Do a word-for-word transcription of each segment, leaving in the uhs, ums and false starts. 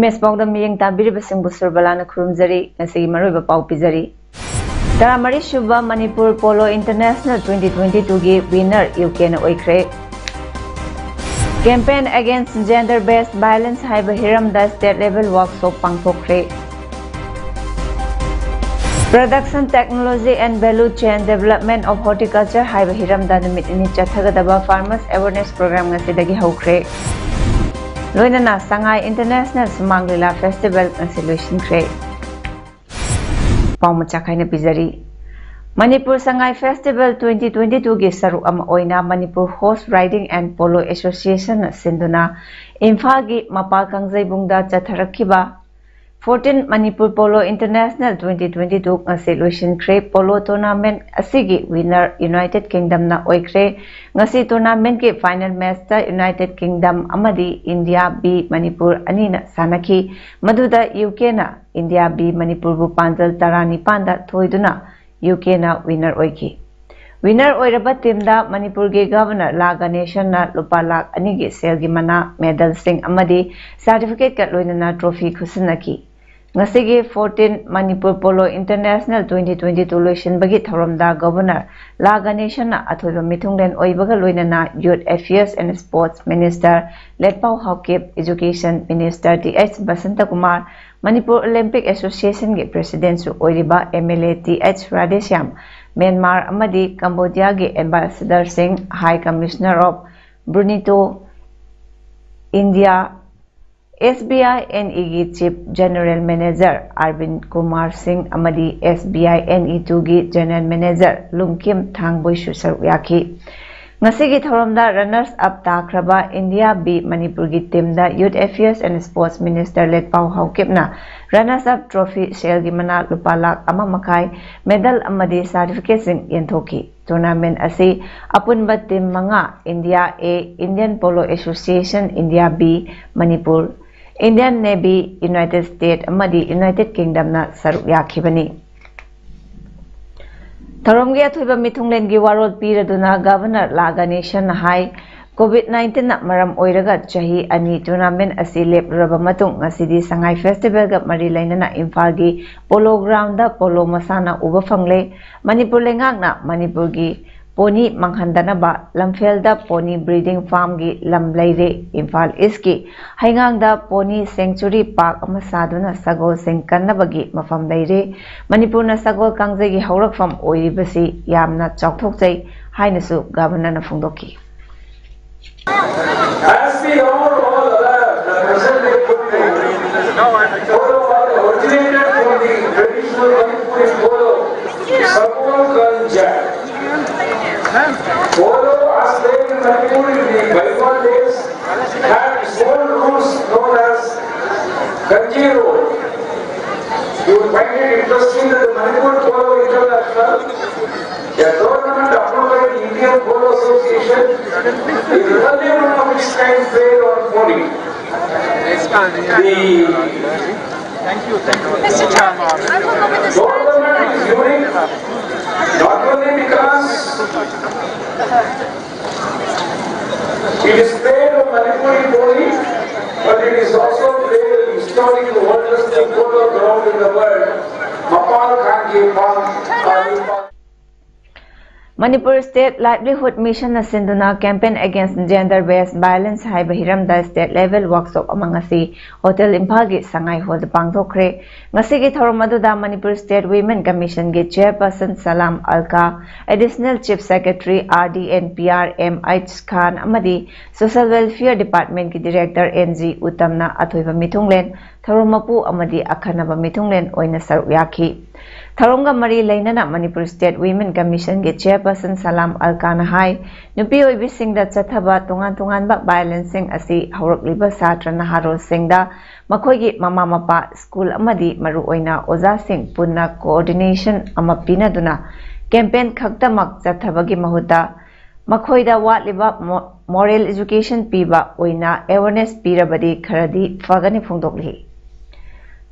Image ꯄꯥꯎꯗꯝ ꯃꯤꯠꯌꯦꯡ ꯇꯥꯕꯤꯔꯤꯕꯁꯤꯡꯕꯨ ꯁꯨꯔꯕꯂꯥꯅ ꯈꯨꯔꯨꯝꯖꯔꯤ꯫ ꯉꯁꯤꯒꯤ ꯃꯔꯨꯑꯣꯏꯕ ꯄꯥꯎ ꯄꯤꯖꯔꯤ꯫ ꯇꯔꯥꯃꯔꯤ ꯁꯨꯕ Manipur polo international twenty twenty ꯇꯨꯒꯤ ꯋꯤꯅꯔ ꯌꯨ ꯀꯦꯅ ꯑꯣꯏꯈ꯭ꯔꯦ꯫ Campaign Against Gender Based Violence ꯍꯥꯏꯕ ꯍꯤꯔꯝꯗ state level workshop ꯄꯥꯡꯊꯣꯛꯈ꯭ꯔꯦ꯫ Production Technology and Value Chain Development of Horticulture ꯍꯥꯏꯕ ꯍꯤꯔꯝꯗ ꯅꯨꯃꯤꯠ ꯅꯤꯅꯤ ꯆꯠꯊꯒꯗꯕ farmers awareness program ꯉꯁꯤꯗꯒꯤ ꯍꯧꯈ꯭ꯔꯦ꯫ ꯂꯣꯏꯅꯅ ꯁꯉꯥꯏ International ꯁꯨꯃꯥꯡ ꯂꯤꯂꯥ festival ꯉꯁꯤ ꯂꯣꯏꯁꯤꯟꯈ꯭ꯔꯦ꯫ ꯄꯥꯎ ꯃꯆꯥ ꯈꯥꯏꯅ ꯄꯤꯖꯔꯤ꯫ Manipur Sangai festival twenty twenty twoꯒꯤ ꯁꯔꯨꯛ ꯑꯃ ꯑꯣꯏꯅ Manipur Horse Riding and Polo Associationꯅ ꯁꯤꯟꯗꯨꯅ ꯏꯝꯐꯥꯜꯒꯤ ꯃꯄꯥꯜ ꯀꯥꯡꯖꯩꯕꯨꯡꯗ ꯆꯠꯊꯔꯛꯈꯤꯕ fourteen Manipur Polo International twenty twenty two ꯉꯁꯤ ꯂꯣꯏꯁꯤꯟꯈ꯭ꯔꯦ꯫ Polo tournament ꯑꯁꯤꯒꯤ winner United Kingdomꯅ ꯑꯣꯏꯈ꯭ꯔꯦ꯫ ꯉꯁꯤ tournamentꯀꯤ final matchꯇ United Kingdom ꯑꯃꯗꯤ India B ꯃꯅꯤꯄꯨꯔ ꯑꯅꯤꯅ ꯁꯥꯟꯅꯈꯤ꯫ ꯃꯗꯨꯗ ꯌꯨ ꯀꯦꯅ India B ꯃꯅꯤꯄꯨꯔꯕꯨ ꯄꯥꯟꯖꯜ ꯇꯔꯥꯅꯤꯄꯥꯟꯗ ꯊꯣꯏꯗꯨꯅ ꯌꯨ ꯀꯦꯅ winner ꯑꯣꯏꯈꯤ꯫ Winner ꯑꯣꯏꯔꯕ teamꯗ ꯃꯅꯤꯄꯨꯔꯒꯤ Governor ꯂꯥ ꯒꯅꯦꯁꯟꯅ ꯂꯨꯄꯥ ꯂꯥꯈ ꯑꯅꯤꯒꯤ ꯁꯦꯜꯒꯤ ꯃꯅꯥ, medalꯁꯤꯡ ꯑꯃꯗꯤ certificateꯀ ꯂꯣꯏꯅꯅ trophy ꯈꯨꯠꯁꯤꯟꯅꯈꯤ꯫ ꯉꯁꯤꯒꯤ fourteen Manipur Polo International twenty twenty two ꯂꯣꯏꯁꯤꯟꯕꯒꯤ ꯊꯧꯔꯝꯗ Governor ꯂꯥ ꯒꯅꯦꯁꯟꯅ ꯑꯊꯣꯏꯕ ꯃꯤꯊꯨꯡꯂꯦꯟ ꯑꯣꯏꯕꯒ ꯂꯣꯏꯅꯅ Youth Affairs and Sports Minister Letpao Haokip, Education Minister T H Basantakumar, Manipur Olympic Associationꯒꯤ Presidentꯁꯨ ꯑꯣꯏꯔꯤꯕ M L A T H Radheshyam, Myanmar ꯑꯃꯗꯤ ꯀꯝꯕꯣꯗꯤꯌꯥꯒꯤ Ambassadorꯁꯤꯡ, High Commissioner of Brunei to India, S B I N ꯏꯒꯤ Chief General Manager ꯑꯔꯕꯤꯟ ꯀꯨꯃꯥꯔ ꯁꯤꯡ ꯑꯃꯗꯤ S B I N E ꯇꯨꯒꯤ General Manager ꯂꯨꯡꯀꯤꯝ ꯊꯥꯡꯕꯣꯏꯁꯨ ꯁꯔꯨꯛ ꯌꯥꯈꯤ꯫ ꯉꯁꯤꯒꯤ ꯊꯧꯔꯝꯗ runners up ꯇꯥꯈ꯭ꯔꯕ India B ꯃꯅꯤꯄꯨꯔꯒꯤ teamꯗ Youth Affairs and Sports Minister ꯂꯦꯠꯄꯥꯎ ꯍꯥꯎꯀꯤꯞꯅ runners up trophy ꯁꯦꯜꯒꯤ ꯃꯅꯥ ꯂꯨꯄꯥ ꯂꯥꯈ ꯑꯃ ꯃꯈꯥꯏ, medal ꯑꯃꯗꯤ certificateꯁꯤꯡ ꯌꯦꯟꯊꯣꯛꯈꯤ꯫ Tournament ꯑꯁꯤ ꯑꯄꯨꯟꯕ team ꯃꯉꯥ, India A, Indian Polo Association, India B, Manipur, Indian Navy, United States ꯑꯃꯗꯤ United Kingdomꯅ ꯁꯔꯨꯛ ꯌꯥꯈꯤꯕꯅꯤ꯫ ꯊꯧꯔꯝꯒꯤ ꯑꯊꯣꯏꯕ ꯃꯤꯊꯨꯡꯂꯦꯟꯒꯤ ꯋꯥꯔꯣꯜ ꯄꯤꯔꯗꯨꯅ Governor ꯂꯥ ꯒꯅꯦꯁꯟꯅ ꯍꯥꯏ, COVID nineteenꯅ ꯃꯔꯝ ꯑꯣꯏꯔꯒ ꯆꯍꯤ ꯑꯅꯤ tournament ꯑꯁꯤ ꯂꯦꯞꯂꯨꯔꯕ ꯃꯇꯨꯡ ꯉꯁꯤꯗꯤ ꯁꯉꯥꯏ festivalꯒ ꯃꯔꯤ ꯂꯩꯅꯅ ꯏꯝꯐꯥꯜꯒꯤ Polo Groundꯗ polo ꯃꯁꯥꯟꯅ ꯎꯕ ꯐꯪꯂꯦ꯫ ꯃꯅꯤꯄꯨꯔ ꯂꯩꯉꯥꯛꯅ ꯃꯅꯤꯄꯨꯔꯒꯤ pony ꯃꯥꯡꯍꯟꯗꯅꯕ ꯂꯝꯐꯦꯜꯗ pony breeding farmꯒꯤ ꯂꯝ ꯂꯩꯔꯦ꯫ ꯏꯝꯐꯥꯜ Eastꯀꯤ ꯍꯩꯉꯥꯡꯗ pony sanctuary park ꯑꯃ ꯁꯥꯗꯨꯅ ꯁꯒꯣꯜꯁꯤꯡ ꯀꯟꯅꯕꯒꯤ ꯃꯐꯝ ꯂꯩꯔꯦ꯫ ꯃꯅꯤꯄꯨꯔꯅ ꯁꯒꯣꯜ ꯀꯥꯡꯖꯩꯒꯤ ꯍꯧꯔꯛꯐꯝ ꯑꯣꯏꯔꯤꯕꯁꯤ ꯌꯥꯝꯅ ꯆꯥꯎꯊꯣꯛꯆꯩ ꯍꯥꯏꯅꯁꯨ Governorꯅ ꯐꯣꯡꯗꯣꯛꯈꯤ꯫ As we are all aware, the present day football, football originated from the traditional Manipuri polo, Sagol Kanjai. Polo, as played in Manipur in the bygone days, had its own rules known as Kanji rule. You will find it interesting that the Manipur Polo International, a tournament approved by the Indian Polo Association, is the only one of its kind played on pony. The tournament is unique, not only because it is played on Manipuri pony, but it is also played in historic oldest polo ground in the world, Mapal Kangye Park, Kangye Park. Manipur State Livelihood Missionꯅ ꯁꯤꯟꯗꯨꯅ Campaign Against Gender Based Violence ꯍꯥꯏꯕ ꯍꯤꯔꯝꯗ state level workshop ꯑꯃ ꯉꯁꯤ Hotel ꯏꯝꯐꯥꯜꯒꯤ ꯁꯉꯥꯏ ꯍꯣꯜꯗ ꯄꯥꯡꯊꯣꯛꯈ꯭ꯔꯦ꯫ ꯉꯁꯤꯒꯤ ꯊꯧꯔꯝ ꯑꯗꯨꯗ Manipur State Women Commissionꯒꯤ chairperson Salam Alka, Additional Chief Secretary R D and P R M H Khan ꯑꯃꯗꯤ Social Welfare Departmentꯀꯤ Director N G ꯎꯇꯝꯅ ꯑꯊꯣꯏꯕ ꯃꯤꯊꯨꯡꯂꯦꯟ, ꯊꯧꯔꯝ ꯃꯄꯨ ꯑꯃꯗꯤ ꯑꯈꯟꯅꯕ ꯃꯤꯊꯨꯡꯂꯦꯟ ꯑꯣꯏꯅ ꯁꯔꯨꯛ ꯌꯥꯈꯤ꯫ ꯊꯧꯔꯝꯒ ꯃꯔꯤ ꯂꯩꯅꯅ ꯃꯅꯤꯄꯨꯔ ꯁ꯭ꯇꯦꯠ ꯋꯤꯃꯦꯟ ꯀꯃꯤꯁꯟꯒꯤ ꯆꯦꯌꯔꯄꯔꯁꯟ ꯁꯂꯥꯝ ꯑꯜꯀꯥꯅ ꯍꯥꯏ, ꯅꯨꯄꯤ ꯑꯣꯏꯕꯤꯁꯤꯡꯗ ꯆꯠꯊꯕ ꯇꯣꯉꯥꯟ ꯇꯣꯉꯥꯟꯕ ꯚꯥꯏꯑꯣꯂꯦꯟꯁꯁꯤꯡ ꯑꯁꯤ ꯍꯧꯔꯛꯂꯤꯕ ꯁꯥꯇ꯭ꯔ ꯅꯍꯥꯔꯣꯜꯁꯤꯡꯗ ꯃꯈꯣꯏꯒꯤ ꯃꯃꯥ ꯃꯄꯥ, ꯁ꯭ꯀꯨꯜ ꯑꯃꯗꯤ ꯃꯔꯨꯑꯣꯏꯅ ꯑꯣꯖꯥꯁꯤꯡ ꯄꯨꯟꯅ ꯀꯣꯑꯣꯔꯗꯤꯅꯦꯁꯟ ꯑꯃ ꯄꯤꯅꯗꯨꯅ ꯀꯦꯝꯄꯦꯟ ꯈꯛꯇꯃꯛ ꯆꯠꯊꯕꯒꯤ ꯃꯍꯨꯠꯇ ꯃꯈꯣꯏꯗ ꯋꯥꯠꯂꯤꯕ ꯃꯣ-, ꯃꯣꯔꯦꯜ ꯏꯖꯨꯀꯦꯁꯟ ꯄꯤꯕ ꯑꯣꯏꯅ ꯑꯦꯋꯦꯔꯅꯦꯁ ꯄꯤꯔꯕꯗꯤ ꯈꯔꯗꯤ ꯐꯒꯅꯤ ꯐꯣꯡꯗꯣꯛꯂꯤ꯫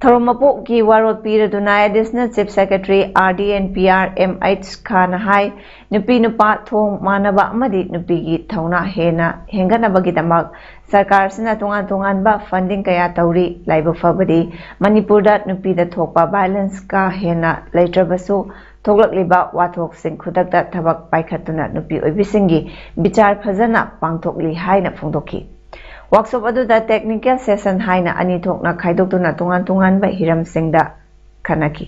ꯊꯧꯔꯝ ꯃꯄꯨꯒꯤ ꯋꯥꯔꯣꯜ ꯄꯤꯔꯗꯨꯅ additional chief secretary R D and P R M H ꯈꯥꯅ ꯍꯥꯏ, ꯅꯨꯄꯤ ꯅꯨꯄꯥ ꯊꯣꯡ ꯃꯥꯟꯅꯕ ꯑꯃꯗꯤ ꯅꯨꯄꯤꯒꯤ ꯊꯧꯅꯥ ꯍꯦꯟꯅ ꯍꯦꯟꯒꯠꯅꯕꯒꯤꯗꯃꯛ ꯁꯔꯀꯥꯔꯁꯤꯅ ꯇꯣꯉꯥꯟ ꯇꯣꯉꯥꯟꯕ ꯐꯟꯗꯤꯡ ꯀꯌꯥ ꯇꯧꯔꯤ꯫ ꯂꯥꯏꯕꯛ ꯐꯕꯗꯤ ꯃꯅꯤꯄꯨꯔꯗ ꯅꯨꯄꯤꯗ ꯊꯣꯛꯄ ꯚꯥꯏꯑꯣꯂꯦꯟꯁ ꯀꯥ ꯍꯦꯟꯅ ꯂꯩꯇ꯭ꯔꯕꯁꯨ ꯊꯣꯛꯂꯛꯂꯤꯕ ꯋꯥꯊꯣꯛꯁꯤꯡ ꯈꯨꯗꯛꯇ ꯊꯕꯛ ꯄꯥꯏꯈꯠꯇꯨꯅ ꯅꯨꯄꯤ ꯑꯣꯏꯕꯤꯁꯤꯡꯒꯤ ꯕꯤꯆꯥꯔ ꯐꯖꯅ ꯄꯥꯡꯊꯣꯛꯂꯤ ꯍꯥꯏꯅ ꯐꯣꯡꯗꯣꯛꯈꯤ꯫ ꯋꯥꯛꯁꯣꯞ ꯑꯗꯨꯗ ꯇꯦꯛꯅꯤꯀꯦꯜ ꯁꯦꯁꯟ ꯍꯥꯏꯅ ꯑꯅꯤ ꯊꯣꯛꯅ ꯈꯥꯏꯗꯣꯛꯇꯨꯅ ꯇꯣꯉꯥꯟ ꯇꯣꯉꯥꯟꯕ ꯍꯤꯔꯝꯁꯤꯡꯗ ꯈꯟꯅꯈꯤ꯫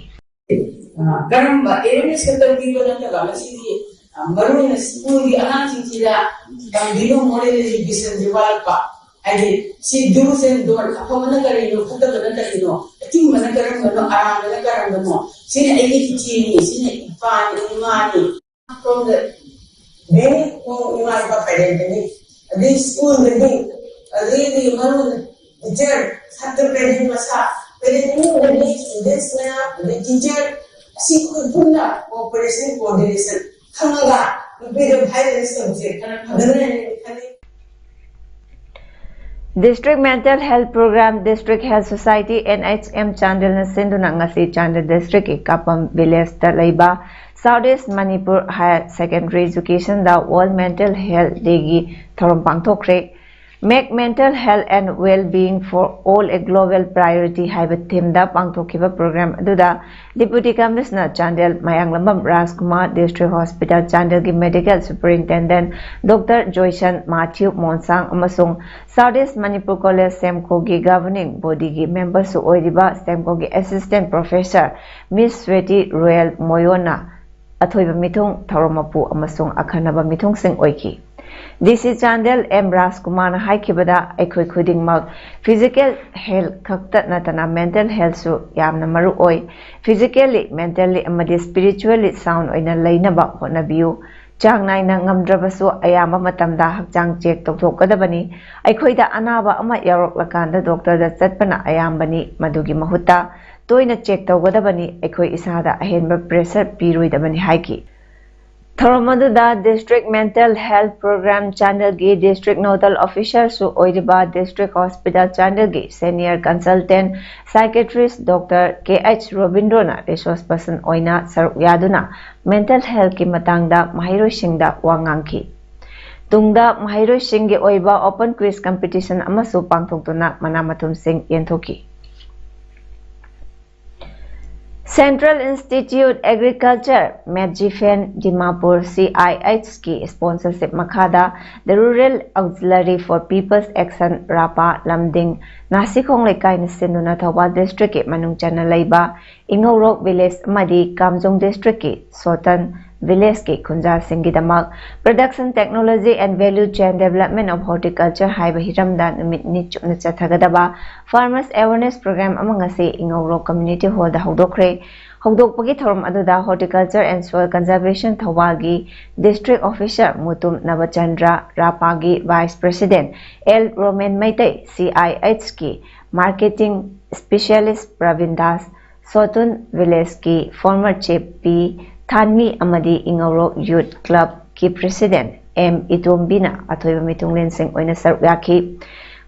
ꯑ, ꯀꯔꯝꯕ ꯑꯦꯋꯦꯔꯅꯦꯁ ꯈꯛꯇꯪ ꯄꯤꯕ ꯅꯠꯇꯕ, ꯃꯁꯤꯗꯤ, ꯑ, ꯃꯔꯨꯑꯣꯏꯅ ꯁ꯭ꯀꯨꯜꯒꯤ ꯑꯉꯥꯡꯁꯤꯡꯁꯤꯗ ꯇꯝꯕꯤꯕ ꯃꯣꯔꯦꯜ ꯏꯖꯨꯀꯦꯁꯟꯁꯦ ꯋꯥꯠꯂꯛꯄ꯫ ꯍꯥꯏꯗꯤ ꯁꯤ ꯗꯨꯁ ꯑꯦꯟ ꯗꯣꯟ, ꯑꯐꯕꯅ ꯀꯔꯤꯅꯣ, ꯐꯠꯇꯕꯅ ꯀꯔꯤꯅꯣ, ꯑꯆꯨꯝꯕꯅ ꯀꯔꯝꯕꯅꯣ, ꯑꯔꯥꯟꯕꯅ ꯀꯔꯝꯕꯅꯣ, ꯁꯤꯅ ꯑꯩꯒꯤ ꯏꯆꯦꯅꯤ, ꯁꯤꯅ ꯏꯄꯥꯅꯤ, ꯏꯃꯥꯅꯤ꯫ From the very home, ꯏꯃꯥ ꯏꯄꯥ ꯄꯦꯔꯦꯟꯇꯅꯤ, ꯑꯗꯩ ꯁ꯭ꯀꯨꯜꯗꯒꯤ, ꯑꯗꯩꯗꯤ ꯃꯔꯨ ꯇꯤꯆꯔ, ꯁꯥꯇ꯭ꯔ ꯄꯦꯔꯦꯟ ꯃꯁꯥ, ꯄꯦꯔꯦꯟ ꯏꯃꯨꯡꯗꯒꯤ ꯁ꯭ꯇꯨꯗꯦꯟꯁꯅ, ꯑꯗꯩ ꯇꯤꯆꯔ, ꯑꯁꯤ ꯑꯩꯈꯣꯏ ꯄꯨꯟꯅ ꯀꯣꯑꯣꯄꯔꯦꯁꯟ, ꯀꯣꯑꯣꯔꯗꯤꯅꯦꯁꯟ ꯈꯪꯉꯒ ꯅꯨꯄꯤꯗ ꯚꯥꯏꯑꯣꯂꯦꯟꯁ ꯇꯧꯕꯁꯦ ꯈꯔ ꯐꯒꯗ꯭ꯔꯥ ꯍꯥꯏꯅ ꯈꯜꯂꯤ꯫ District Mental Health Program, District Health Society, N H M ꯆꯥꯟꯗꯦꯜꯅ ꯁꯤꯟꯗꯨꯅ ꯉꯁꯤ ꯆꯥꯟꯗꯦꯜ ꯗꯤꯁꯇ꯭ꯔꯤꯛꯀꯤ ꯀꯥꯄꯝ ꯚꯤꯂꯦꯖꯇ ꯂꯩꯕ South East Manipur Higher Secondary Educationꯗ World Mental Health Dayꯒꯤ ꯊꯧꯔꯝ ꯄꯥꯡꯊꯣꯛꯈ꯭ꯔꯦ꯫ Make Mental Health and Well-Being for All a Global Priority ꯍꯥꯏꯕ ꯊꯤꯝꯗ ꯄꯥꯡꯊꯣꯛꯈꯤꯕ ꯄ꯭ꯔꯣꯒ꯭ꯔꯥꯝ ꯑꯗꯨꯗ Deputy Commissioner ꯆꯥꯟꯗꯦꯜ ꯃꯌꯥꯡꯂꯝꯕꯝ ꯔꯥꯖꯀꯨꯃꯥꯔ, District Hospital ꯆꯥꯟꯗꯦꯜꯒꯤ Medical Superintendent Doctor ꯖꯣꯏꯁꯟ ꯃꯥꯊ꯭ꯌꯨ ꯃꯣꯟꯁꯥꯡ ꯑꯃꯁꯨꯡ South East Manipur College ꯁꯦꯝꯀꯣꯒꯤ Governing Bodyꯒꯤ memberꯁꯨ ꯑꯣꯏꯔꯤꯕ ꯁꯦꯝꯀꯣꯒꯤ Assistant Professor Miss ꯁ꯭ꯋꯦꯇꯤ royal ꯃꯣꯌꯣꯅ ꯑꯊꯣꯏꯕ ꯃꯤꯊꯨꯡ, ꯊꯧꯔꯝ ꯃꯄꯨ ꯑꯃꯁꯨꯡ ꯑꯈꯟꯅꯕ ꯃꯤꯊꯨꯡꯁꯤꯡ ꯑꯣꯏꯈꯤ꯫ ꯗꯤ ꯁꯤ ꯆꯥꯟꯗꯦꯜ ꯑꯦꯝ ꯔꯥꯖꯀꯨꯃꯥꯔꯅ ꯍꯥꯏꯈꯤꯕꯗ, ꯑꯩꯈꯣꯏ ꯈꯨꯗꯤꯡꯃꯛ physical health ꯈꯛꯇ ꯅꯠꯇꯅ mental healthꯁꯨ ꯌꯥꯝꯅ ꯃꯔꯨ ꯑꯣꯏ꯫ Physically, mentally ꯑꯃꯗꯤ spiritually sound ꯑꯣꯏꯅ ꯂꯩꯅꯕ ꯍꯣꯠꯅꯕꯤꯌꯨ꯫ ꯆꯥꯡ ꯅꯥꯏꯅ ꯉꯝꯗ꯭ꯔꯕꯁꯨ ꯑꯌꯥꯝꯕ ꯃꯇꯝꯗ ꯍꯛꯆꯥꯡ check ꯇꯧꯊꯣꯛꯀꯗꯕꯅꯤ꯫ ꯑꯩꯈꯣꯏꯗ ꯑꯅꯥꯕ ꯑꯃ ꯌꯥꯎꯔꯛꯂꯀꯥꯟꯗ doctorꯗ ꯆꯠꯄꯅ ꯑꯌꯥꯝꯕꯅꯤ꯫ ꯃꯗꯨꯒꯤ ꯃꯍꯨꯠꯇ ꯇꯣꯏꯅ check ꯇꯧꯒꯗꯕꯅꯤ꯫ ꯑꯩꯈꯣꯏ ꯏꯁꯥꯗ ꯑꯍꯦꯟꯕ pressure ꯄꯤꯔꯣꯏꯗꯕꯅꯤ ꯍꯥꯏꯈꯤ꯫ ꯊꯧꯔꯝ ꯑꯗꯨꯗ District Mental Health Program ꯆꯥꯟꯗꯦꯜꯒꯤ District Nodal Officerꯁꯨ ꯑꯣꯏꯔꯤꯕ District Hospital ꯆꯥꯟꯗꯦꯜꯒꯤ Senior Consultant Psychiatrist Doctor ꯀꯦ ꯑꯩꯆ ꯔꯣꯕꯤꯟꯗ꯭ꯔꯣꯅ resource person ꯑꯣꯏꯅ ꯁꯔꯨꯛ ꯌꯥꯗꯨꯅ mental healthꯀꯤ ꯃꯇꯥꯡꯗ ꯃꯍꯩꯔꯣꯏꯁꯤꯡꯗ ꯋꯥ ꯉꯥꯡꯈꯤ꯫ ꯇꯨꯡꯗ ꯃꯍꯩꯔꯣꯏꯁꯤꯡꯒꯤ ꯑꯣꯏꯕ open quiz competition ꯑꯃꯁꯨ ꯄꯥꯡꯊꯣꯛꯇꯨꯅ ꯃꯅꯥ ꯃꯊꯨꯝꯁꯤꯡ ꯌꯦꯟꯊꯣꯛꯈꯤ꯫ Central Institute Agriculture, ꯃꯦꯠꯖꯤꯐꯦꯟ, ꯗꯤꯃꯥꯄꯨꯔ, ꯁꯤ ꯑꯥꯏ ꯑꯩꯆꯀꯤ sponsorship ꯃꯈꯥꯗ The Rural Auxiliary for People's Action, ꯔꯥꯄꯥ, ꯂꯝꯗꯤꯡ, ꯅꯥꯁꯤꯈꯣꯡ ꯂꯩꯀꯥꯏꯅ ꯁꯤꯟꯗꯨꯅ ꯊꯧꯕꯥꯜ districtꯀꯤ ꯃꯅꯨꯡ ꯆꯟꯅ ꯂꯩꯕ ꯏꯉꯧꯔꯣꯛ village ꯑꯃꯗꯤ ꯀꯥꯝꯖꯣꯡ districtꯀꯤ ꯁꯣꯇꯟ villageꯀꯤ ꯈꯨꯟꯖꯥꯁꯤꯡꯒꯤꯗꯃꯛ Production Technology and Value Chain Development of Horticulture ꯍꯥꯏꯕ ꯍꯤꯔꯝꯗ ꯅꯨꯃꯤꯠ ꯅꯤꯅꯤ ꯆꯨꯞꯅ ꯆꯠꯊꯒꯗꯕ Farmers Awareness Program ꯑꯃ ꯉꯁꯤ ꯏꯉꯧꯔꯣꯛ Community Hallꯗ ꯍꯧꯗꯣꯛꯈ꯭ꯔꯦ꯫ ꯍꯧꯗꯣꯛꯄꯒꯤ ꯊꯧꯔꯝ ꯑꯗꯨꯗ Horticulture and Soil Conservation ꯊꯧꯕꯥꯜꯒꯤ District Officer ꯃꯨꯇꯨꯝ ꯅꯕꯆꯟꯗ꯭ꯔ, ꯔꯥꯄꯥꯒꯤ Vice President L Romen Meitei, C I ꯑꯩꯆꯀꯤ Marketing Specialist Praveen Das, ꯁꯣꯇꯨꯟ villageꯀꯤ former chief ꯄꯤ ꯊꯥꯟꯃꯤ ꯑꯃꯗꯤ ꯏꯉꯧꯔꯣꯛ Youth Clubꯀꯤ President ꯑꯦꯝ ꯏꯇꯣꯝꯕꯤꯅ ꯑꯊꯣꯏꯕ ꯃꯤꯊꯨꯡꯂꯦꯟꯁꯤꯡ ꯑꯣꯏꯅ ꯁꯔꯨꯛ ꯌꯥꯈꯤ꯫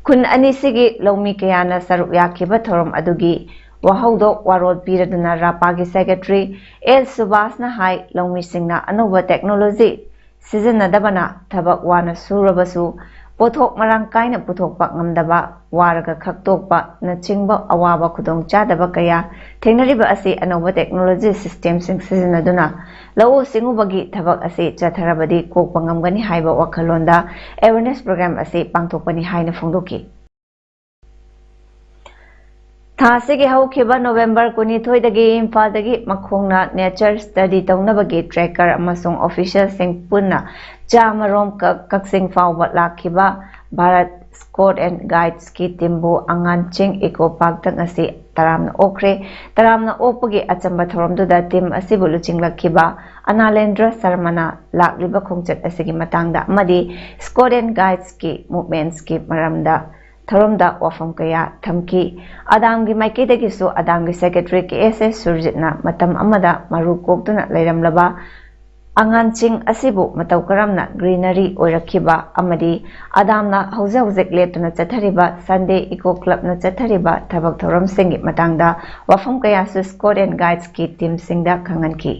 ꯈꯨꯟ ꯑꯅꯤꯁꯤꯒꯤ ꯂꯧꯃꯤ ꯀꯌꯥꯅ ꯁꯔꯨꯛ ꯌꯥꯈꯤꯕ ꯊꯧꯔꯝ ꯑꯗꯨꯒꯤ ꯋꯥꯍꯧꯗꯣꯛ ꯋꯥꯔꯣꯜ ꯄꯤꯔꯗꯨꯅ ꯔꯥꯄꯥꯒꯤ Secretary ꯑꯦꯜ ꯁꯨꯕꯥꯁꯅ ꯍꯥꯏ, ꯂꯧꯃꯤꯁꯤꯡꯅ ꯑꯅꯧꯕ technology ꯁꯤꯖꯤꯟꯅꯗꯕꯅ ꯊꯕꯛ ꯋꯥꯅ ꯁꯨꯔꯕꯁꯨ ꯄꯣꯠꯊꯣꯛ ꯃꯔꯥꯡ ꯀꯥꯏꯅ ꯄꯨꯊꯣꯛꯄ ꯉꯝꯗꯕ, ꯋꯥꯔꯒ ꯈꯛꯇꯣꯛꯄꯅꯆꯤꯡꯕ ꯑꯋꯥꯕ ꯈꯨꯗꯣꯡꯆꯥꯗꯕ ꯀꯌꯥ ꯊꯦꯡꯅꯔꯤꯕ ꯑꯁꯤ ꯑꯅꯧꯕ technology systemꯁꯤꯡ ꯁꯤꯖꯤꯟꯅꯗꯨꯅ ꯂꯧꯎ ꯁꯤꯡꯎꯕꯒꯤ ꯊꯕꯛ ꯑꯁꯤ ꯆꯠꯊꯔꯕꯗꯤ ꯀꯣꯛꯄ ꯉꯝꯒꯅꯤ ꯍꯥꯏꯕ ꯋꯥꯈꯜꯂꯣꯟꯗ awareness program ꯑꯁꯤ ꯄꯥꯡꯊꯣꯛꯄꯅꯤ ꯍꯥꯏꯅ ꯐꯣꯡꯗꯣꯛꯈꯤ꯫ ꯊꯥ ꯑꯁꯤꯒꯤ ꯍꯧꯈꯤꯕ ꯅꯣꯕꯦꯝꯕꯔ ꯀꯨꯟꯅꯤꯊꯣꯏꯗꯒꯤ ꯏꯝꯐꯥꯜꯗꯒꯤ ꯃꯈꯣꯡꯅ ꯅꯦꯆꯔ ꯁ꯭ꯇꯗꯤ ꯇꯧꯅꯕꯒꯤ ꯇ꯭ꯔꯦꯀꯔ ꯑꯃꯁꯨꯡ ꯑꯣꯐꯤꯁꯤꯌꯦꯜꯁꯤꯡ ꯄꯨꯟꯅ ꯆꯥꯃꯔꯣꯝ ꯀꯛ-, ꯀꯛꯆꯤꯡ ꯐꯥꯎꯕ ꯂꯥꯛꯈꯤꯕ ꯚꯥꯔꯠ ꯁ꯭ꯀꯣꯠ ꯑꯦꯟ ꯒꯥꯏꯗꯁꯀꯤ ꯇꯤꯝꯕꯨ ꯑꯉꯥꯟ ꯆꯤꯡ ꯏꯀꯣ ꯄꯥꯔꯛꯇ ꯉꯁꯤ ꯇꯔꯥꯝꯅ ꯑꯣꯛꯈ꯭ꯔꯦ꯫ ꯇꯔꯥꯝꯅ ꯑꯣꯛꯄꯒꯤ ꯑꯆꯝꯕ ꯊꯧꯔꯝꯗꯨꯗ ꯇꯤꯝ ꯑꯁꯤꯕꯨ ꯂꯨꯆꯤꯡꯂꯛꯈꯤꯕ ꯑꯅꯥꯂꯦꯟꯗ꯭ꯔ ꯁꯔꯃꯅ ꯂꯥꯛꯂꯤꯕ ꯈꯣꯡꯆꯠ ꯑꯁꯤꯒꯤ ꯃꯇꯥꯡꯗ ꯑꯃꯗꯤ ꯁ꯭ꯀꯣꯠ ꯑꯦꯟ ꯒꯥꯏꯗꯁꯀꯤ ꯃꯨꯚꯃꯦꯟꯠꯁꯀꯤ ꯃꯔꯝꯗ ꯊꯧꯔꯝꯗ ꯋꯥꯐꯝ ꯀꯌꯥ ꯊꯝꯈꯤ꯫ ꯑꯗꯥꯝꯒꯤ ꯃꯥꯏꯀꯩꯗꯒꯤꯁꯨ ꯑꯗꯥꯝꯒꯤ ꯁꯦꯀ꯭ꯔꯦꯇꯔꯤ ꯀꯦ ꯑꯦꯁ ꯑꯦꯁ ꯁꯨꯔꯖꯤꯠꯅ ꯃꯇꯝ ꯑꯃꯗ ꯃꯔꯨ ꯀꯣꯛꯇꯨꯅ ꯂꯩꯔꯝꯂꯕ ꯑꯉꯥꯟꯁꯤꯡ ꯑꯁꯤꯕꯨ ꯃꯇꯧ ꯀꯔꯝꯅ ꯒ꯭ꯔꯤꯅꯔꯤ ꯑꯣꯏꯔꯛꯈꯤꯕ ꯑꯃꯗꯤ ꯑꯗꯥꯝꯅ ꯍꯧꯖꯤꯛ ꯍꯧꯖꯤꯛ ꯂꯦꯞꯇꯨꯅ ꯆꯠꯊꯔꯤꯕ ꯁꯟꯗꯦ ꯏꯀꯣ ꯀ꯭ꯂꯕꯅ ꯆꯠꯊꯔꯤꯕ ꯊꯕꯛ ꯊꯧꯔꯝꯁꯤꯡꯒꯤ ꯃꯇꯥꯡꯗ ꯋꯥꯐꯝ ꯀꯌꯥꯁꯨ ꯁ꯭ꯀꯣꯠ ꯑꯦꯟ ꯒꯥꯏꯗꯁꯀꯤ ꯇꯤꯝꯁꯤꯡꯗ ꯈꯪꯍꯟꯈꯤ꯫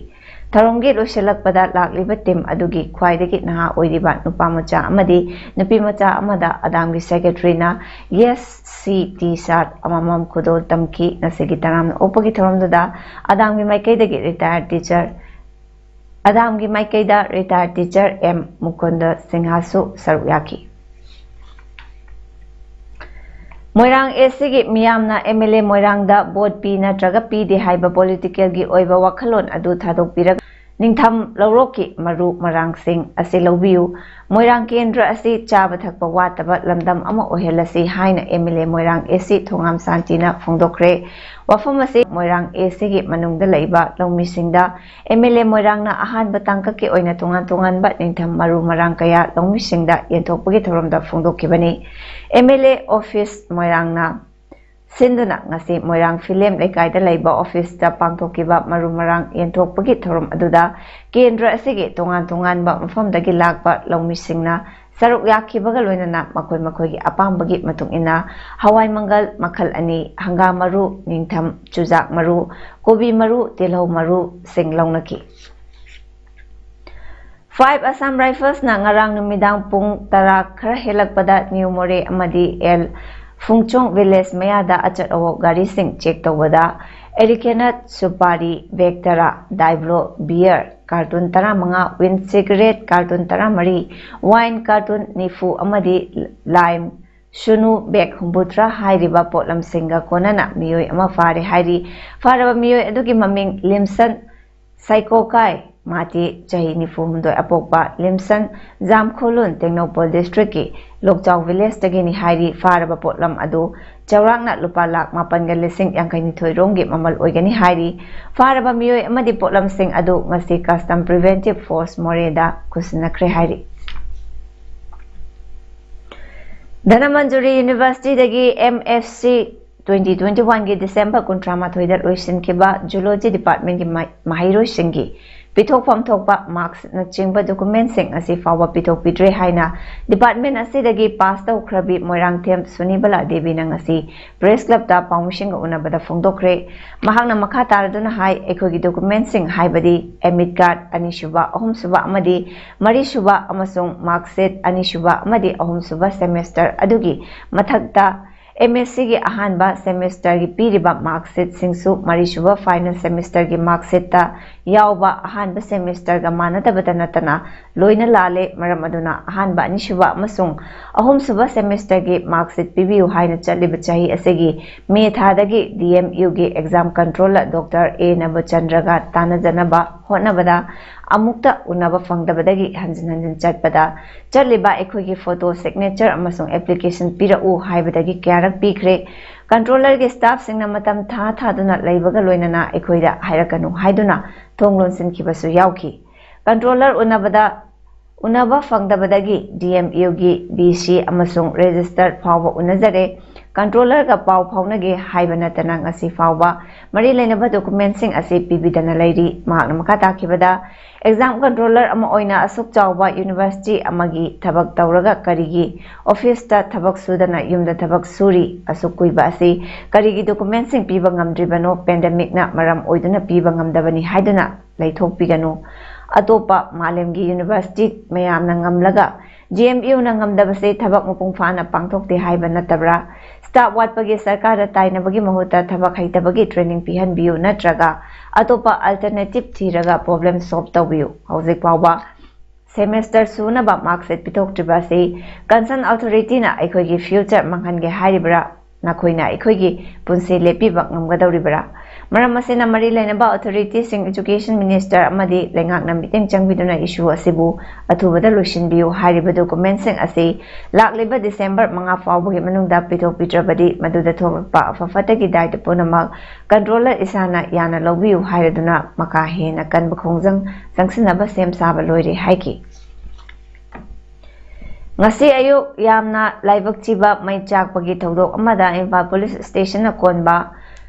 ꯊꯧꯔꯝꯒꯤ ꯂꯣꯏꯁꯤꯜꯂꯛꯄꯗ ꯂꯥꯛꯂꯤꯕ ꯇꯤꯝ ꯑꯗꯨꯒꯤ ꯈ꯭ꯋꯥꯏꯗꯒꯤ ꯅꯍꯥ ꯑꯣꯏꯔꯤꯕ ꯅꯨꯄꯥ ꯃꯆꯥ ꯑꯃꯗꯤ ꯅꯨꯄꯤ ꯃꯆꯥ ꯑꯃꯗ ꯑꯗꯥꯝꯒꯤ ꯁꯦꯀ꯭ꯔꯦꯇꯔꯤꯅ ꯌꯦꯁ ꯁꯤ ꯇꯤ ꯁꯥꯔꯠ ꯑꯃꯃꯝ ꯈꯨꯗꯣꯜ ꯇꯝꯈꯤ꯫ ꯉꯁꯤꯒꯤ ꯇꯔꯥꯝꯅ ꯑꯣꯛꯄꯒꯤ ꯊꯧꯔꯝꯗꯨꯗ ꯑꯗꯥꯝꯒꯤ ꯃꯥꯏꯀꯩꯗꯒꯤ ꯔꯤꯇꯥꯌꯔ ꯇꯤꯆꯔ, ꯑꯗꯥꯝꯒꯤ ꯃꯥꯏꯀꯩꯗ ꯔꯤꯇꯥꯌꯔ ꯇꯤꯆꯔ ꯑꯦꯝ ꯃꯨꯀꯨꯟꯗ ꯁꯤꯡꯍꯥꯁꯨ ꯁꯔꯨꯛ ꯌꯥꯈꯤ꯫ ꯃꯣꯏꯔꯥꯡ ꯑꯦ ꯁꯤꯒꯤ ꯃꯤꯌꯥꯝꯅ ꯑꯦꯝ ꯑꯦꯜ ꯑꯦ ꯃꯣꯏꯔꯥꯡꯗ ꯚꯣꯠ ꯄꯤ ꯅꯠꯇ꯭ꯔꯒ ꯄꯤꯗꯦ ꯍꯥꯏꯕ ꯄꯣꯂꯤꯇꯤꯀꯦꯜꯒꯤ ꯑꯣꯏꯕ ꯋꯥꯈꯜꯂꯣꯟ ꯑꯗꯨ ꯊꯥꯗꯣꯛꯄꯤꯔꯒ ꯅꯤꯡꯊꯝ ꯂꯧꯔꯣꯛꯀꯤ ꯃꯔꯨ ꯃꯔꯥꯡꯁꯤꯡ ꯑꯁꯤ ꯂꯧꯕꯤꯌꯨ꯫ ꯃꯣꯏꯔꯥꯡ ꯀꯦꯟꯗ꯭ꯔ ꯑꯁꯤ ꯆꯥꯕ ꯊꯛꯄ ꯋꯥꯠꯇꯕ ꯂꯝꯗꯝ ꯑꯃ ꯑꯣꯏꯍꯜꯂꯁꯤ ꯍꯥꯏꯅ ꯑꯦꯝ ꯑꯦꯜ ꯑꯦ ꯃꯣꯏꯔꯥꯡ ꯑꯦ ꯁꯤ ꯊꯣꯉꯥꯝ ꯁꯥꯟꯇꯤꯅ ꯐꯣꯡꯗꯣꯛꯈ꯭ꯔꯦ꯫ ꯋꯥꯐꯝ ꯑꯁꯤ ꯃꯣꯏꯔꯥꯡ ꯑꯦ ꯁꯤꯒꯤ ꯃꯅꯨꯡꯗ ꯂꯩꯕ ꯂꯧꯃꯤꯁꯤꯡꯗ ꯑꯦꯝ ꯑꯦꯜ ꯑꯦ ꯃꯣꯏꯔꯥꯡꯅ ꯑꯍꯥꯟꯕ ꯇꯥꯡꯀꯛꯀꯤ ꯑꯣꯏꯅ ꯇꯣꯉꯥꯟ ꯇꯣꯉꯥꯟꯕ ꯅꯤꯡꯊꯝ ꯃꯔꯨ ꯃꯔꯥꯡ ꯀꯌꯥ ꯂꯧꯃꯤꯁꯤꯡꯗ ꯌꯦꯟꯊꯣꯛꯄꯒꯤ ꯊꯧꯔꯝꯗ ꯐꯣꯡꯗꯣꯛꯈꯤꯕꯅꯤ꯫ ꯑꯦꯝ ꯑꯦꯜ ꯑꯦ ꯑꯣꯐꯤꯁ ꯃꯣꯏꯔꯥꯡꯅ ꯁꯤꯟꯗꯨꯅ ꯉꯁꯤ ꯃꯣꯏꯔꯥꯡ ꯐꯤꯂꯦꯝ ꯂꯩꯀꯥꯏꯗ ꯂꯩꯕ ꯑꯣꯐꯤꯁꯇ ꯄꯥꯡꯊꯣꯛꯈꯤꯕ ꯃꯔꯨ ꯃꯔꯥꯡ ꯌꯦꯟꯊꯣꯛꯄꯒꯤ ꯊꯧꯔꯝ ꯑꯗꯨꯗ ꯀꯦꯟꯗ꯭ꯔ ꯑꯁꯤꯒꯤ ꯇꯣꯉꯥꯟ ꯇꯣꯉꯥꯟꯕ ꯃꯐꯝꯗꯒꯤ ꯂꯥꯛꯄ ꯂꯧꯃꯤꯁꯤꯡꯅ ꯁꯔꯨꯛ ꯌꯥꯈꯤꯕꯒ ꯂꯣꯏꯅꯅ ꯃꯈꯣꯏ ꯃꯈꯣꯏꯒꯤ ꯑꯄꯥꯝꯕꯒꯤ ꯃꯇꯨꯡ ꯏꯟꯅ ꯍꯋꯥꯏ ꯃꯪꯒꯜ ꯃꯈꯜ ꯑꯅꯤ, ꯍꯪꯒꯥꯝ ꯃꯔꯨ, ꯅꯤꯡꯊꯝ ꯆꯨꯖꯥꯛ ꯃꯔꯨ, ꯀꯣꯕꯤ ꯃꯔꯨ, ꯇꯤꯜꯍꯧ ꯃꯔꯨꯁꯤꯡ ꯂꯧꯅꯈꯤ꯫ ꯐꯥꯏꯚ Assam Riflesꯅ ꯉꯔꯥꯡ ꯅꯨꯃꯤꯗꯥꯡ ꯄꯨꯡ ꯇꯔꯥ ꯈꯔ ꯍꯦꯜꯂꯛꯄꯗ ꯅ꯭ꯌꯨ ꯃꯣꯔꯦ ꯑꯃꯗꯤ ꯑꯦꯜ ꯐꯨꯡꯆꯣꯡ ꯚꯤꯂꯦꯖ ꯃꯌꯥꯗ ꯑꯆꯠ ꯑꯋꯣꯛ ꯒꯥꯔꯤꯁꯤꯡ ꯆꯦꯛ ꯇꯧꯕꯗ ꯑꯦꯂꯤꯀꯦꯅꯠ ꯁꯨꯄꯥꯔꯤ ꯕꯦꯒ ꯇꯔꯥ, ꯗꯥꯏꯕ꯭ꯂꯣ ꯕꯤꯌꯔ ꯀꯥꯔꯇꯨꯟ ꯇꯔꯥꯃꯉꯥ, ꯋꯤꯟ ꯁꯤꯒꯔꯦꯠ ꯀꯥꯔꯇꯨꯟ ꯇꯔꯥꯃꯔꯤ, ꯋꯥꯏꯟ ꯀꯥꯔꯇꯨꯟ ꯅꯤꯐꯨ ꯑꯃꯗꯤ ꯂꯥꯏꯝ ꯁꯨꯅꯨ ꯕꯦꯒ ꯍꯨꯝꯐꯨꯇꯔꯥ ꯍꯥꯏꯔꯤꯕ ꯄꯣꯠꯂꯝꯁꯤꯡꯒ ꯀꯣꯟꯅꯅ ꯃꯤꯑꯣꯏ ꯑꯃ ꯐꯥꯔꯦ ꯍꯥꯏꯔꯤ꯫ ꯐꯥꯔꯕ ꯃꯤꯑꯣꯏ ꯑꯗꯨꯒꯤ ꯃꯃꯤꯡ ꯂꯤꯝꯁꯟ ꯁꯥꯏꯀꯣꯀꯥꯏ ꯃꯥꯇꯤ, ꯆꯍꯤ ꯅꯤꯐꯨ ꯍꯨꯝꯗꯣꯏ ꯑꯄꯣꯛꯄ ꯂꯤꯝꯁꯟ ꯖꯥꯝꯈꯣꯂꯨꯟ, ꯇꯦꯡꯅꯧꯄꯜ ꯗꯤꯁꯇ꯭ꯔꯤꯛꯀꯤ ꯂꯣꯛꯆꯥꯎ ꯚꯤꯂꯦꯖꯇꯒꯤꯅꯤ ꯍꯥꯏꯔꯤ꯫ ꯐꯥꯔꯕ ꯄꯣꯠꯂꯝ ꯑꯗꯨ ꯆꯥꯎꯔꯥꯛꯅ ꯂꯨꯄꯥ ꯂꯥꯈ ꯃꯥꯄꯟꯒ ꯂꯤꯁꯤꯡ ꯌꯥꯡꯈꯩꯅꯤꯊꯣꯏ ꯔꯣꯝꯒꯤ ꯃꯃꯜ ꯑꯣꯏꯒꯅꯤ ꯍꯥꯏꯔꯤ꯫ ꯐꯥꯔꯕ ꯃꯤꯑꯣꯏ ꯑꯃꯗꯤ ꯄꯣꯠꯂꯝꯁꯤꯡ ꯑꯗꯨ ꯉꯁꯤ Custom Preventive Force ꯃꯣꯔꯦꯗ ꯈꯨꯠꯁꯤꯟꯅꯈ꯭ꯔꯦ ꯍꯥꯏꯔꯤ꯫ Dhanamanjuri ꯌꯨꯅꯤꯚꯔꯁꯤꯇꯤꯗꯒꯤ M F C twenty twenty-one ꯒꯤ ꯗꯤꯁꯦꯝꯕꯔ ꯀꯨꯟꯊ꯭ꯔꯥ ꯃꯥꯊꯣꯏꯗ ꯂꯣꯏꯁꯤꯟꯈꯤꯕ ꯖꯨꯂꯣꯖꯤ ꯗꯤꯄꯥꯔꯠꯃꯦꯟꯒꯤ ꯃꯍꯩꯔꯣꯏꯁꯤꯡꯒꯤ ꯄꯤꯊꯣꯛꯐꯝ ꯊꯣꯛꯄ ꯃꯥꯔꯛꯁꯅꯆꯤꯡꯕ ꯗꯣꯀꯨꯃꯦꯟꯁꯤꯡ ꯑꯁꯤ ꯐꯥꯎꯕ ꯄꯤꯊꯣꯛꯄꯤꯗ꯭ꯔꯦ ꯍꯥꯏꯅ ꯗꯤꯄꯥꯔꯠꯃꯦꯟ ꯑꯁꯤꯗꯒꯤ ꯄꯥꯁ ꯇꯧꯈ꯭ꯔꯕꯤ ꯃꯣꯏꯔꯥꯡꯊꯦꯝ ꯁꯨꯅꯤꯕꯂꯥ ꯗꯦꯕꯤꯅ ꯉꯁꯤ ꯄ꯭ꯔꯦꯁ ꯀ꯭ꯂꯕꯇ ꯄꯥꯎꯃꯤꯁꯤꯡꯒ ꯎꯅꯕꯗ ꯐꯣꯡꯗꯣꯛꯈ꯭ꯔꯦ꯫ ꯃꯍꯥꯛꯅ ꯃꯈꯥ ꯇꯥꯔꯗꯨꯅ ꯍꯥꯏ, ꯑꯩꯈꯣꯏꯒꯤ ꯗꯣꯀꯨꯃꯦꯟꯁꯤꯡ ꯍꯥꯏꯕꯗꯤ ꯑꯦꯗꯃꯤꯠ ꯀꯥꯔꯗ ꯑꯅꯤꯁꯨꯕ, ꯑꯍꯨꯝꯁꯨꯕ ꯑꯃꯗꯤ ꯃꯔꯤꯁꯨꯕ ꯑꯃꯁꯨꯡ ꯃꯥꯔꯛꯁꯤꯠ ꯑꯅꯤꯁꯨꯕ ꯑꯃꯗꯤ ꯑꯍꯨꯝꯁꯨꯕ ꯁꯦꯃꯦꯁꯇꯔ ꯑꯗꯨꯒꯤ ꯃꯊꯛꯇ M S C ꯒꯤ ꯑꯍꯥꯟꯕ ꯁꯦꯃꯦꯁꯇꯔꯒꯤ ꯄꯤꯔꯤꯕ ꯃꯥꯔꯛꯁꯤꯠꯁꯤꯡꯁꯨ ꯃꯔꯤꯁꯨꯕ ꯐꯥꯏꯅꯦꯜ ꯁꯦꯃꯦꯁꯇꯔꯒꯤ ꯃꯥꯔꯛꯁꯤꯠꯇ ꯌꯥꯎꯕ ꯑꯍꯥꯟꯕ ꯁꯦꯃꯦꯁꯇꯔꯒ ꯃꯥꯟꯅꯗꯕꯇ ꯅꯠꯇꯅ ꯂꯣꯏꯅ ꯂꯥꯜꯂꯦ꯫ ꯃꯔꯝ ꯑꯗꯨꯅ ꯑꯍꯥꯟꯕ, ꯑꯅꯤꯁꯨꯕ ꯑꯃꯁꯨꯡ ꯑꯍꯨꯝꯁꯨꯕ ꯁꯦꯃꯦꯁꯇꯔꯒꯤ ꯃꯥꯔꯛꯁꯤꯠ ꯄꯤꯕꯤꯌꯨ ꯍꯥꯏꯅ ꯆꯠꯂꯤꯕ ꯆꯍꯤ ꯑꯁꯤꯒꯤ ꯃꯦ ꯊꯥꯗꯒꯤ D M U ꯒꯤ ꯑꯦꯛꯖꯥꯝ ꯀꯟꯇ꯭ꯔꯣꯂꯔ ꯗꯣꯛꯇꯔ ꯑꯦ ꯅꯕꯆꯟꯗ꯭ꯔꯒ ꯇꯥꯟꯅꯖꯅꯕ ꯍꯣꯠꯅꯕꯗ ꯑꯃꯨꯛꯇ ꯎꯅꯕ ꯐꯪꯗꯕꯗꯒꯤ ꯍꯟꯖꯤꯟ ꯍꯟꯖꯤꯟ ꯆꯠꯄꯗ ꯆꯠꯂꯤꯕ ꯑꯩꯈꯣꯏꯒꯤ ꯐꯣꯇꯣ, ꯁꯤꯒꯅꯦꯆꯔ ꯑꯃꯁꯨꯡ ꯑꯦꯄ꯭ꯂꯤꯀꯦꯁꯟ ꯄꯤꯔꯛꯎ ꯍꯥꯏꯕꯗꯒꯤ ꯀꯌꯥꯔꯛ ꯄꯤꯈ꯭ꯔꯦ꯫ ꯀꯟꯇ꯭ꯔꯣꯂꯔꯒꯤ ꯁ꯭ꯇꯥꯐꯁꯤꯡꯅ ꯃꯇꯝ ꯊꯥ ꯊꯥꯗꯨꯅ ꯂꯩꯕꯒ ꯂꯣꯏꯅꯅ ꯑꯩꯈꯣꯏꯗ ꯍꯥꯏꯔꯛꯀꯅꯨ ꯍꯥꯏꯗꯨꯅ ꯊꯣꯡ ꯂꯣꯟꯁꯤꯟꯈꯤꯕꯁꯨ ꯌꯥꯎꯈꯤ꯫ ꯀꯟꯇ꯭ꯔꯣꯂꯔ ꯎꯅꯕꯗ, ꯎꯅꯕ ꯐꯪꯗꯕꯗꯒꯤ D M U ꯒꯤ V C ꯑꯃꯁꯨꯡ ꯔꯦꯖꯤꯁꯇꯔ ꯐꯥꯎꯕ ꯎꯅꯖꯔꯦ꯫ ꯀꯟꯇ꯭ꯔꯣꯂꯔꯒ ꯄꯥꯎ ꯐꯥꯎꯅꯒꯦ ꯍꯥꯏꯕ ꯅꯠꯇꯅ ꯉꯁꯤ ꯐꯥꯎꯕ ꯃꯔꯤ ꯂꯩꯅꯕ ꯗꯣꯀꯨꯃꯦꯟꯁꯤꯡ ꯑꯁꯤ ꯄꯤꯕꯤꯗꯅ ꯂꯩꯔꯤ꯫ ꯃꯍꯥꯛꯅ ꯃꯈꯥ ꯇꯥꯈꯤꯕꯗ, ꯑꯦꯛꯖꯥꯝ ꯀꯟꯇ꯭ꯔꯣꯂꯔ ꯑꯃ ꯑꯣꯏꯅ ꯑꯁꯨꯛ ꯆꯥꯎꯕ ꯌꯨꯅꯤꯚꯔꯁꯤꯇꯤ ꯑꯃꯒꯤ ꯊꯕꯛ ꯇꯧꯔꯒ ꯀꯔꯤꯒꯤ ꯑꯣꯐꯤꯁꯇ ꯊꯕꯛ ꯁꯨꯗꯅ ꯌꯨꯝꯗ ꯊꯕꯛ ꯁꯨꯔꯤ? ꯑꯁꯨꯛ ꯀꯨꯏꯕ ꯑꯁꯤ ꯀꯔꯤꯒꯤ ꯗꯣꯀꯨꯃꯦꯟꯁꯤꯡ ꯄꯤꯕ ꯉꯝꯗ꯭ꯔꯤꯕꯅꯣ? ꯄꯦꯟꯗꯦꯃꯤꯛꯅ ꯃꯔꯝ ꯑꯣꯏꯗꯨꯅ ꯄꯤꯕ ꯉꯝꯗꯕꯅꯤ ꯍꯥꯏꯗꯨꯅ ꯂꯩꯊꯣꯛꯄꯤꯒꯅꯨ꯫ ꯑꯇꯣꯞꯄ ꯃꯥꯂꯦꯝꯒꯤ ꯌꯨꯅꯤꯚꯔꯁꯤꯇꯤ ꯃꯌꯥꯝꯅ ꯉꯝꯂꯒ J M U ꯅ ꯉꯝꯗꯕꯁꯦ ꯊꯕꯛ ꯃꯄꯨꯡ ꯐꯥꯅ ꯄꯥꯡꯊꯣꯛꯇꯦ ꯍꯥꯏꯕ ꯅꯠꯇꯕ꯭ꯔꯥ? ꯁ꯭ꯇꯥꯐ ꯋꯥꯠꯄꯒꯤ ꯁꯔꯀꯥꯔꯗ ꯇꯥꯏꯅꯕꯒꯤ ꯃꯍꯨꯠꯇ ꯊꯕꯛ ꯍꯩꯇꯕꯒꯤ ꯇ꯭ꯔꯦꯅꯤꯡ ꯄꯤꯍꯟꯕꯤꯌꯨ, ꯅꯠꯇ꯭ꯔꯒ ꯑꯇꯣꯞꯄ ꯑꯜꯇꯔꯅꯦꯇꯤꯚ ꯊꯤꯔꯒ ꯄ꯭ꯔꯣꯕ꯭ꯂꯦꯝ ꯁꯣꯜꯚ ꯇꯧꯕꯤꯌꯨ꯫ ꯍꯧꯖꯤꯛ ꯐꯥꯎꯕ ꯁꯦꯃꯦꯁꯇꯔ ꯁꯨꯅꯕ ꯃꯥꯔꯛꯁꯤꯠ ꯄꯤꯊꯣꯛꯇ꯭ꯔꯤꯕ ꯑꯁꯤ ꯀꯟꯁꯔꯟ ꯑꯣꯊꯣꯔꯤꯇꯤꯅ ꯑꯩꯈꯣꯏꯒꯤ ꯐ꯭ꯌꯨꯆꯔ ꯃꯥꯡꯍꯟꯒꯦ ꯍꯥꯏꯔꯤꯕ꯭ꯔꯥ? ꯅꯈꯣꯏꯅ ꯑꯩꯈꯣꯏꯒꯤ ꯄꯨꯟꯁꯤ ꯂꯦꯞꯄꯤꯕ ꯉꯝꯒꯗꯧꯔꯤꯕ꯭ꯔꯥ? ꯃꯔꯝ ꯑꯁꯤꯅ ꯃꯔꯤ ꯂꯩꯅꯕ ꯑꯣꯊꯣꯔꯤꯇꯤꯁꯤꯡ, ꯏꯖꯨꯀꯦꯁꯟ ꯃꯤꯅꯤꯁꯇꯔ ꯑꯃꯗꯤ ꯂꯩꯉꯥꯛꯅ ꯃꯤꯠꯌꯦꯡ ꯆꯪꯕꯤꯗꯨꯅ ꯏꯁꯨ ꯑꯁꯤꯕꯨ ꯑꯊꯨꯕꯗ ꯂꯣꯏꯁꯤꯟꯕꯤꯌꯨ ꯍꯥꯏꯔꯤꯕ ꯗꯣꯀꯨꯃꯦꯟꯁꯤꯡ ꯑꯁꯤ ꯂꯥꯛꯂꯤꯕ ꯗꯤꯁꯦꯝꯕꯔ ꯃꯉꯥ ꯐꯥꯎꯕꯒꯤ ꯃꯅꯨꯡꯗ ꯄꯤꯊꯣꯛꯄꯤꯗ꯭ꯔꯕꯗꯤ ꯃꯗꯨꯗ ꯊꯣꯛꯂꯛꯄ ꯑꯐ ꯐꯠꯇꯒꯤ ꯗꯥꯏꯇ ꯄꯨꯝꯅꯃꯛ ꯀꯟꯇ꯭ꯔꯣꯂꯔ ꯏꯁꯥꯅ ꯌꯥꯅ ꯂꯧꯕꯤꯌꯨ ꯍꯥꯏꯔꯗꯨꯅ ꯃꯈꯥ ꯍꯦꯟꯅ ꯀꯟꯕ ꯈꯣꯡꯖꯪ ꯆꯪꯁꯤꯟꯅꯕ ꯁꯦꯝ ꯁꯥꯕ ꯂꯣꯏꯔꯦ ꯍꯥꯏꯈꯤ꯫ ꯉꯁꯤ ꯑꯌꯨꯛ ꯌꯥꯝꯅ ꯂꯥꯏꯕꯛ ꯊꯤꯕ ꯃꯩ ꯆꯥꯛꯄꯒꯤ ꯊꯧꯗꯣꯛ ꯑꯃꯗ ꯏꯝꯐꯥꯜ ꯄꯨꯂꯤꯁ ꯁ꯭ꯇꯦꯁꯟꯅ ꯀꯣꯟꯕ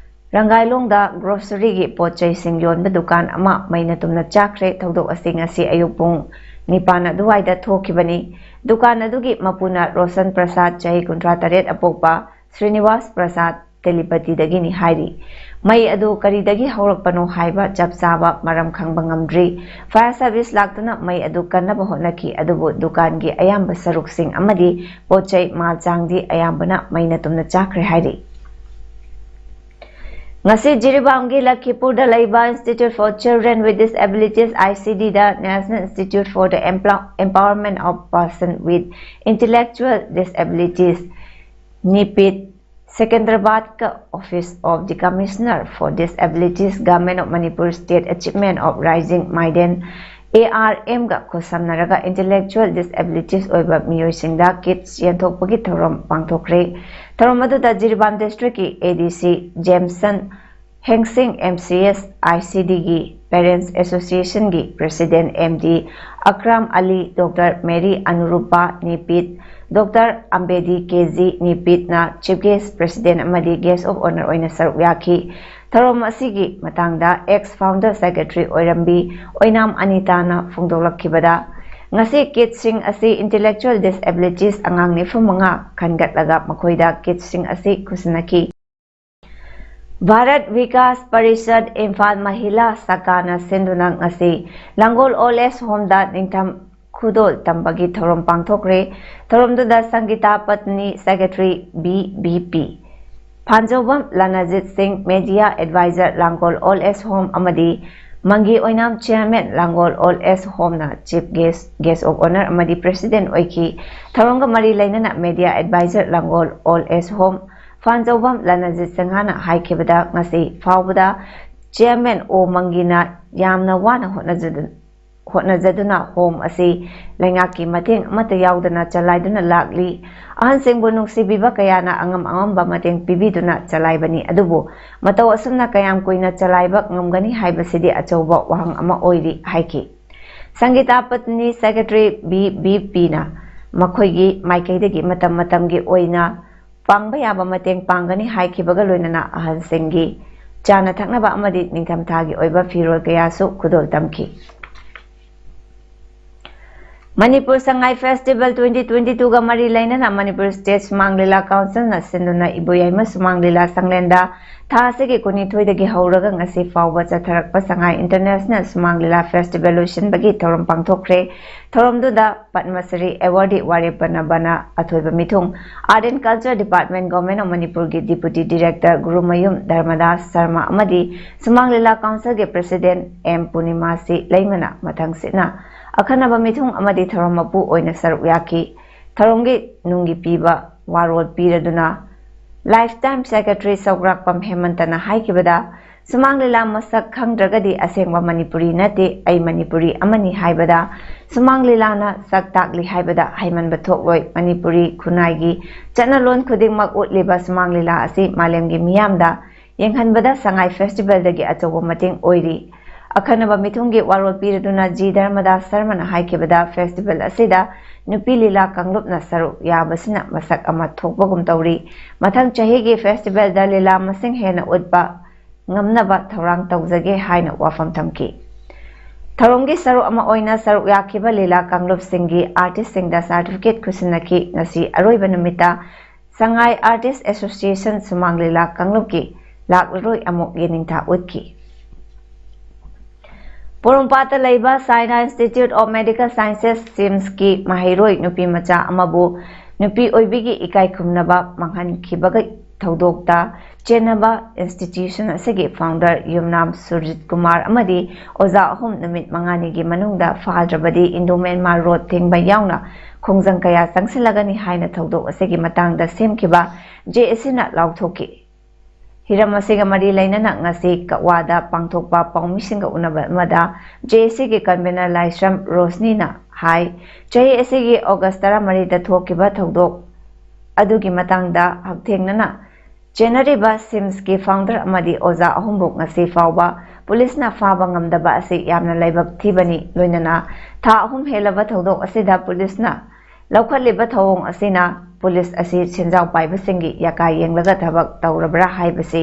ꯔꯪꯒꯥꯏꯂꯣꯡꯗ ꯒ꯭ꯔꯣꯁꯔꯤꯒꯤ ꯄꯣꯠ ꯆꯩꯁꯤꯡ ꯌꯣꯟꯕ ꯗꯨꯀꯥꯟ ꯑꯃ ꯃꯩꯅ ꯇꯨꯝꯅ ꯆꯥꯛꯈ꯭ꯔꯦ꯫ ꯊꯧꯗꯣꯛ ꯑꯁꯤ ꯉꯁꯤ ꯑꯌꯨꯛ ꯄꯨꯡ ꯅꯤꯄꯥꯟ ꯑꯗꯨꯋꯥꯏꯗ ꯊꯣꯛꯈꯤꯕꯅꯤ꯫ ꯗꯨꯀꯥꯟ ꯑꯗꯨꯒꯤ ꯃꯄꯨꯅ ꯔꯣꯁꯟ ꯄ꯭ꯔꯁꯥꯗ, ꯆꯍꯤ ꯀꯨꯟꯊ꯭ꯔꯥ ꯇꯔꯦꯠ ꯑꯄꯣꯛꯄ ꯁ꯭ꯔꯤꯅꯤꯋꯥꯁ ꯄ꯭ꯔꯁꯥꯗ, ꯇꯦꯂꯤꯄꯇꯤꯗꯒꯤꯅꯤ ꯍꯥꯏꯔꯤ꯫ ꯃꯩ ꯑꯗꯨ ꯀꯔꯤꯗꯒꯤ ꯍꯧꯔꯛꯄꯅꯣ ꯍꯥꯏꯕ ꯆꯞ ꯆꯥꯕ ꯃꯔꯝ ꯈꯪꯕ ꯉꯝꯗ꯭ꯔꯤ꯫ ꯐꯥꯌꯔ ꯁꯔꯚꯤꯁ ꯂꯥꯛꯇꯨꯅ ꯃꯩ ꯑꯗꯨ ꯀꯟꯅꯕ ꯍꯣꯠꯅꯈꯤ, ꯑꯗꯨꯕꯨ ꯗꯨꯀꯥꯟꯒꯤ ꯑꯌꯥꯝꯕ ꯁꯔꯨꯛꯁꯤꯡ ꯑꯃꯗꯤ ꯄꯣꯠ ꯆꯩ ꯃꯥꯜ ꯆꯥꯡꯗꯤ ꯑꯌꯥꯝꯕꯅ ꯃꯩꯅ ꯇꯨꯝꯅ ꯆꯥꯛꯈ꯭ꯔꯦ ꯍꯥꯏꯔꯤ꯫ ꯉꯁꯤ ꯖꯤꯔꯤꯕꯥꯝꯒꯤ ꯂꯈꯤꯄꯨꯔꯗ ꯂꯩꯕ Institute for Children with Disabilities, ICDꯗ National Institute for the Employ- Empowerment of Person with Intellectual Disabilities, NIPID, ꯁꯦꯀꯦꯟꯗ꯭ꯔꯕꯥꯗꯀ Office of the Commissioner for Disabilities, Government of Manipur, State Achievement of Rising Maiden, ARMꯒ ꯈꯨꯠꯁꯝꯅꯔꯒ intellectual disabilities ꯑꯣꯏꯕ ꯃꯤꯑꯣꯏꯁꯤꯡꯗ kits ꯌꯦꯟꯊꯣꯛꯄꯒꯤ ꯊꯧꯔꯝ ꯄꯥꯡꯊꯣꯛꯈ꯭ꯔꯦ꯫ ꯊꯧꯔꯝ ꯑꯗꯨꯗ ꯖꯤꯔꯤꯕꯥꯝ ꯗꯤꯁꯇ꯭ꯔꯤꯛꯀꯤ ADC ꯖꯦꯝꯁꯟ ꯍꯦꯡꯁꯤꯡ, MCS, ICDꯒꯤ Parents Associationꯒꯤ President MD ꯑꯀ꯭ꯔꯥꯝ ꯑꯂꯤ, Doctor Mary ꯑꯅꯨꯔꯨꯄꯥ, NIPID, Doctor ꯑꯝꯕꯦꯗꯤ, KG, NIPIDꯅ Chief Guest, President ꯑꯃꯗꯤ Guest of Honour ꯑꯣꯏꯅ ꯁꯔꯨꯛ ꯌꯥꯈꯤ꯫ ꯊꯧꯔꯝ ꯑꯁꯤꯒꯤ ꯃꯇꯥꯡꯗ ex Founder Secretary ꯑꯣꯏꯔꯝꯕꯤ ꯑꯣꯏꯅꯥꯝ ꯑꯅꯤꯇꯥꯅ ꯐꯣꯡꯗꯣꯛꯂꯛꯈꯤꯕꯗ, ꯉꯁꯤ ꯀꯤꯠꯁꯤꯡ ꯑꯁꯤ intellectual disabilities ꯑꯉꯥꯡ ꯅꯤꯐꯨ ꯃꯉꯥ ꯈꯟꯒꯠꯂꯒ ꯃꯈꯣꯏꯗ ꯀꯤꯠꯁꯤꯡ ꯑꯁꯤ ꯈꯨꯠꯁꯤꯟꯅꯈꯤ꯫ ꯚꯥꯔꯠ ꯚꯤꯀꯥꯁ ꯄꯔꯤꯁꯗ ꯏꯝꯐꯥꯜ ꯃꯍꯤꯂꯥ ꯁꯥꯈꯥꯅ ꯁꯤꯟꯗꯨꯅ ꯉꯁꯤ ꯂꯥꯡꯒꯣꯜ Old Age Homeꯗ ꯅꯤꯡꯊꯝ ꯈꯨꯗꯣꯜ ꯇꯝꯕꯒꯤ ꯊꯧꯔꯝ ꯄꯥꯡꯊꯣꯛꯈ꯭ꯔꯦ꯫ ꯊꯧꯔꯝꯗꯨꯗ ꯁꯪꯒꯤꯇꯥ ꯄꯠꯅꯤ, Secretary, BBP, ꯐꯥꯟꯖꯧꯕꯝ ꯂꯥꯅꯥꯖꯤꯠ ꯁꯤꯡ, Media Advisor, ꯂꯥꯡꯒꯣꯜ Old Age Home ꯑꯃꯗꯤ ꯃꯪꯒꯤ ꯑꯣꯏꯅꯥꯝ, Chairman, Langol Old Age Homeꯅ Chief Guest, Guest of Honour ꯑꯃꯗꯤ President ꯑꯣꯏꯈꯤ꯫ ꯊꯧꯔꯝꯒ ꯃꯔꯤ ꯂꯩꯅꯅ Media Advisor, ꯂꯥꯡꯒꯣꯜ Old Age Home, ꯐꯥꯟꯖꯧꯕꯝ ꯂꯥꯅꯖꯤꯠ ꯁꯤꯡꯍꯅ ꯍꯥꯏꯈꯤꯕꯗ, ꯉꯁꯤ ꯐꯥꯎꯕꯗ Chairman ꯑꯣ ꯃꯪꯒꯤꯅ ꯌꯥꯝꯅ ꯋꯥꯅ ꯍꯣꯠꯅꯖꯗꯨ-, ꯍꯣꯠꯅꯖꯗꯨꯅ ꯍꯣꯝ ꯑꯁꯤ ꯂꯩꯉꯥꯛꯀꯤ ꯃꯇꯦꯡ ꯑꯃꯠꯇ ꯌꯥꯎꯗꯅ ꯆꯂꯥꯏꯗꯨꯅ ꯂꯥꯛꯂꯤ꯫ ꯑꯍꯟꯁꯤꯡꯕꯨ ꯅꯨꯡꯁꯤꯕꯤꯕ ꯀꯌꯥꯅ ꯑꯉꯝ ꯑꯉꯝꯕ ꯃꯇꯦꯡ ꯄꯤꯕꯤꯗꯨꯅ ꯆꯂꯥꯏꯕꯅꯤ꯫ ꯑꯗꯨꯕꯨ ꯃꯇꯧ ꯑꯁꯨꯝꯅ ꯀꯌꯥꯝ ꯀꯨꯏꯅ ꯆꯂꯥꯏꯕ ꯉꯝꯒꯅꯤ ꯍꯥꯏꯕꯁꯤꯗꯤ ꯑꯆꯧꯕ ꯋꯥꯍꯪ ꯑꯃ ꯑꯣꯏꯔꯤ ꯍꯥꯏꯈꯤ꯫ ꯁꯪꯒꯤꯇꯥ ꯄꯠꯅꯤ Secretary ꯕꯤ ꯕꯤ ꯄꯤꯅ ꯃꯈꯣꯏꯒꯤ ꯃꯥꯏꯀꯩꯗꯒꯤ ꯃꯇꯝ ꯃꯇꯝꯒꯤ ꯑꯣꯏꯅ ꯄꯥꯡꯕ ꯌꯥꯕ ꯃꯇꯦꯡ ꯄꯥꯡꯒꯅꯤ ꯍꯥꯏꯈꯤꯕꯒ ꯂꯣꯏꯅꯅ ꯑꯍꯜꯁꯤꯡꯒꯤ ꯆꯥꯅ ꯊꯛꯅꯕ ꯑꯃꯗꯤ ꯅꯤꯡꯊꯝꯊꯥꯒꯤ ꯑꯣꯏꯕ ꯐꯤꯔꯣꯜ ꯀꯌꯥꯁꯨ ꯈꯨꯗꯣꯜ ꯇꯝꯈꯤ꯫ ꯃꯅꯤꯄꯨꯔ ꯁꯉꯥꯏ Festival twenty twenty-twoꯒ ꯃꯔꯤ ꯂꯩꯅꯅ ꯃꯅꯤꯄꯨꯔ State ꯁꯨꯃꯥꯡ ꯂꯤꯂꯥ Councilꯅ ꯁꯤꯟꯗꯨꯅ ꯏꯕꯣꯌꯥꯏꯃ ꯁꯨꯃꯥꯡ ꯂꯤꯂꯥ ꯁꯪꯂꯦꯟꯗ ꯊꯥ ꯑꯁꯤꯒꯤ ꯀꯨꯟꯅꯤꯊꯣꯏꯗꯒꯤ ꯍꯧꯔꯒ ꯉꯁꯤ ꯐꯥꯎꯕ ꯆꯠꯊꯔꯛꯄ ꯁꯉꯥꯏ International ꯁꯨꯃꯥꯡ ꯂꯤꯂꯥ Festival ꯂꯣꯏꯁꯤꯟꯕꯒꯤ ꯊꯧꯔꯝ ꯄꯥꯡꯊꯣꯛꯈ꯭ꯔꯦ꯫ ꯊꯧꯔꯝꯗꯨꯗ ꯄꯗꯃꯁ꯭ꯔꯤ awardee ꯋꯥꯔꯦꯞ ꯄꯅꯕꯅ ꯑꯊꯣꯏꯕ ꯃꯤꯊꯨꯡ, Art and Culture Department, Government of ꯃꯅꯤꯄꯨꯔꯒꯤ Deputy Director ꯒꯨꯔꯨꯃꯌꯨꯝ ꯙꯔꯃꯗꯥꯁ ꯁꯔꯃ ꯑꯃꯗꯤ ꯁꯨꯃꯥꯡ ꯂꯤꯂꯥ Councilꯒꯤ President ꯑꯦꯝ ꯄꯨꯔꯅꯤꯃꯥꯁꯤ ꯂꯩꯃꯅ ꯃꯊꯪꯁꯤꯠꯅ ꯑꯈꯟꯅꯕ ꯃꯤꯊꯨꯡ ꯑꯃꯗꯤ ꯊꯧꯔꯝ ꯃꯄꯨ ꯑꯣꯏꯅ ꯁꯔꯨꯛ ꯌꯥꯈꯤ꯫ ꯊꯧꯔꯝꯒꯤ ꯅꯨꯡꯒꯤ ꯄꯤꯕ ꯋꯥꯔꯣꯜ ꯄꯤꯔꯗꯨꯅ Lifetime Secretary ꯁꯧꯒ꯭ꯔꯥꯛꯄꯝ ꯍꯦꯃꯟꯇꯅ ꯍꯥꯏꯈꯤꯕꯗ, ꯁꯨꯃꯥꯡ ꯂꯤꯂꯥ ꯃꯁꯛ ꯈꯪꯗ꯭ꯔꯒꯗꯤ ꯑꯁꯦꯡꯕ ꯃꯅꯤꯄꯨꯔꯤ ꯅꯠꯇꯦ, ꯑꯩ ꯃꯅꯤꯄꯨꯔꯤ ꯑꯃꯅꯤ ꯍꯥꯏꯕꯗ ꯁꯨꯃꯥꯡ ꯂꯤꯂꯥꯅ ꯁꯛ ꯇꯥꯛꯂꯤ ꯍꯥꯏꯕꯗ ꯍꯥꯏꯃꯟꯕ ꯊꯣꯛꯂꯣꯏ꯫ ꯃꯅꯤꯄꯨꯔꯤ ꯈꯨꯟꯅꯥꯏꯒꯤ ꯆꯠꯅꯂꯣꯟ ꯈꯨꯗꯤꯡꯃꯛ ꯎꯠꯂꯤꯕ ꯁꯨꯃꯥꯡ ꯂꯤꯂꯥ ꯑꯁꯤ ꯃꯥꯂꯦꯝꯒꯤ ꯃꯤꯌꯥꯝꯗ ꯌꯦꯡꯍꯟꯕꯗ ꯁꯉꯥꯏ Festivalꯗꯒꯤ ꯑꯆꯧꯕ ꯃꯇꯦꯡ ꯑꯣꯏꯔꯤ꯫ ꯑꯈꯟꯅꯕ ꯃꯤꯊꯨꯡꯒꯤ ꯋꯥꯔꯣꯜ ꯄꯤꯔꯗꯨꯅ ꯖꯤ ꯙꯔꯃꯗꯥꯁ ꯁꯔꯃꯅ ꯍꯥꯏꯈꯤꯕꯗ, Festival ꯑꯁꯤꯗ ꯅꯨꯄꯤ ꯂꯤꯂꯥ ꯀꯥꯡꯂꯨꯞꯅ ꯁꯔꯨꯛ ꯌꯥꯕꯁꯤꯅ ꯃꯁꯛ ꯑꯃ ꯊꯣꯛꯄꯒꯨꯝ ꯇꯧꯔꯤ꯫ ꯃꯊꯪ ꯆꯍꯤꯒꯤ Festivalꯗ ꯂꯤꯂꯥ ꯃꯁꯤꯡ ꯍꯦꯟꯅ ꯎꯠꯄ ꯉꯝꯅꯕ ꯊꯧꯔꯥꯡ ꯇꯧꯖꯒꯦ ꯍꯥꯏꯅ ꯋꯥꯐꯝ ꯊꯝꯈꯤ꯫ ꯊꯧꯔꯝꯒꯤ ꯁꯔꯨꯛ ꯑꯃ ꯑꯣꯏꯅ ꯁꯔꯨꯛ ꯌꯥꯈꯤꯕ ꯂꯤꯂꯥ ꯀꯥꯡꯂꯨꯞꯁꯤꯡꯒꯤ artistꯁꯤꯡꯗ certificate ꯈꯨꯠꯁꯤꯟꯅꯈꯤ꯫ ꯉꯁꯤ ꯑꯔꯣꯏꯕ ꯅꯨꯃꯤꯠꯇ Sangai Artist Association ꯁꯨꯃꯥꯡ ꯂꯤꯂꯥ ꯀꯥꯡꯂꯨꯞꯀꯤ ꯂꯥꯛꯂꯔꯣꯏ ꯑꯃꯨꯛ ꯌꯦꯅꯤꯡꯊꯥ ꯎꯠꯈꯤ꯫ ꯄꯣꯔꯣꯝꯄꯥꯠꯇ ꯂꯩꯕ China Institute of Medical Sciences, ꯁꯤꯝꯁꯀꯤ ꯃꯍꯩꯔꯣꯏ ꯅꯨꯄꯤ ꯃꯆꯥ ꯑꯃꯕꯨ ꯅꯨꯄꯤ ꯑꯣꯏꯕꯤꯒꯤ ꯏꯀꯥꯏ ꯈꯨꯝꯅꯕ ꯃꯥꯡꯍꯟꯈꯤꯕꯒꯤ ꯊꯧꯗꯣꯛꯇ ꯆꯦꯟꯅꯕ ꯏꯟꯁꯇꯤꯇ꯭ꯌꯨꯁꯟ ꯑꯁꯤꯒꯤ ꯐꯥꯎꯟꯗꯔ ꯌꯨꯝꯅꯥꯝ ꯁꯨꯔꯖꯤꯠ ꯀꯨꯃꯥꯔ ꯑꯃꯗꯤ ꯑꯣꯖꯥ ꯑꯍꯨꯝ ꯅꯨꯃꯤꯠ ꯃꯉꯥꯅꯤꯒꯤ ꯃꯅꯨꯡꯗ ꯐꯥꯗ꯭ꯔꯕꯗꯤ ꯏꯟꯗꯣ ꯃ꯭ꯌꯥꯟꯃꯥꯔ ꯔꯣꯗ ꯊꯤꯡꯕ ꯌꯥꯎꯅ ꯈꯣꯡꯖꯪ ꯀꯌꯥ ꯆꯪꯁꯤꯜꯂꯒꯅꯤ ꯍꯥꯏꯅ ꯊꯧꯗꯣꯛ ꯑꯁꯤꯒꯤ ꯃꯇꯥꯡꯗ ꯁꯦꯝꯈꯤꯕ ꯖꯦ ꯑꯦ ꯁꯤꯅ ꯂꯥꯎꯊꯣꯛꯈꯤ꯫ ꯍꯤꯔꯝ ꯑꯁꯤꯒ ꯃꯔꯤ ꯂꯩꯅꯅ ꯉꯁꯤ ꯀꯛꯋꯥꯗ ꯄꯥꯡꯊꯣꯛꯄ ꯄꯥꯎꯃꯤꯁꯤꯡꯒ ꯎꯅꯕ ꯑꯃꯗ ꯖꯦ ꯑꯦ ꯁꯤꯒꯤ ꯀꯟꯚꯦꯅꯔ ꯂꯥꯏꯁ꯭ꯔꯝ ꯔꯣꯁꯅꯤꯅ ꯍꯥꯏ, ꯆꯍꯤ ꯑꯁꯤꯒꯤ ꯑꯣꯒꯁ ꯇꯔꯥꯃꯔꯤꯗ ꯊꯣꯛꯈꯤꯕ ꯊꯧꯗꯣꯛ ꯑꯗꯨꯒꯤ ꯃꯇꯥꯡꯗ ꯍꯛꯊꯦꯡꯅꯅ ꯆꯦꯟꯅꯔꯤꯕ ꯁꯤꯝꯁꯀꯤ ꯐꯥꯎꯟꯗꯔ ꯑꯃꯗꯤ ꯑꯣꯖꯥ ꯑꯍꯨꯝꯕꯨ ꯉꯁꯤ ꯐꯥꯎꯕ ꯄꯨꯂꯤꯁꯅ ꯐꯥꯕ ꯉꯝꯗꯕ ꯑꯁꯤ ꯌꯥꯝꯅ ꯂꯥꯏꯕꯛ ꯊꯤꯕꯅꯤ꯫ ꯂꯣꯏꯅꯅ ꯊꯥ ꯑꯍꯨꯝ ꯍꯦꯜꯂꯕ ꯊꯧꯗꯣꯛ ꯑꯁꯤꯗ ꯄꯨꯂꯤꯁꯅ ꯂꯧꯈꯠꯂꯤꯕ ꯊꯧꯑꯣꯡ ꯑꯁꯤꯅ ꯄꯨꯂꯤꯁ ꯑꯁꯤ ꯁꯦꯟꯖꯥꯎ ꯄꯥꯏꯕꯁꯤꯡꯒꯤ ꯌꯥꯀꯥ ꯌꯦꯡꯂꯒ ꯊꯕꯛ ꯇꯧꯔꯕ꯭ꯔꯥ ꯍꯥꯏꯕꯁꯤ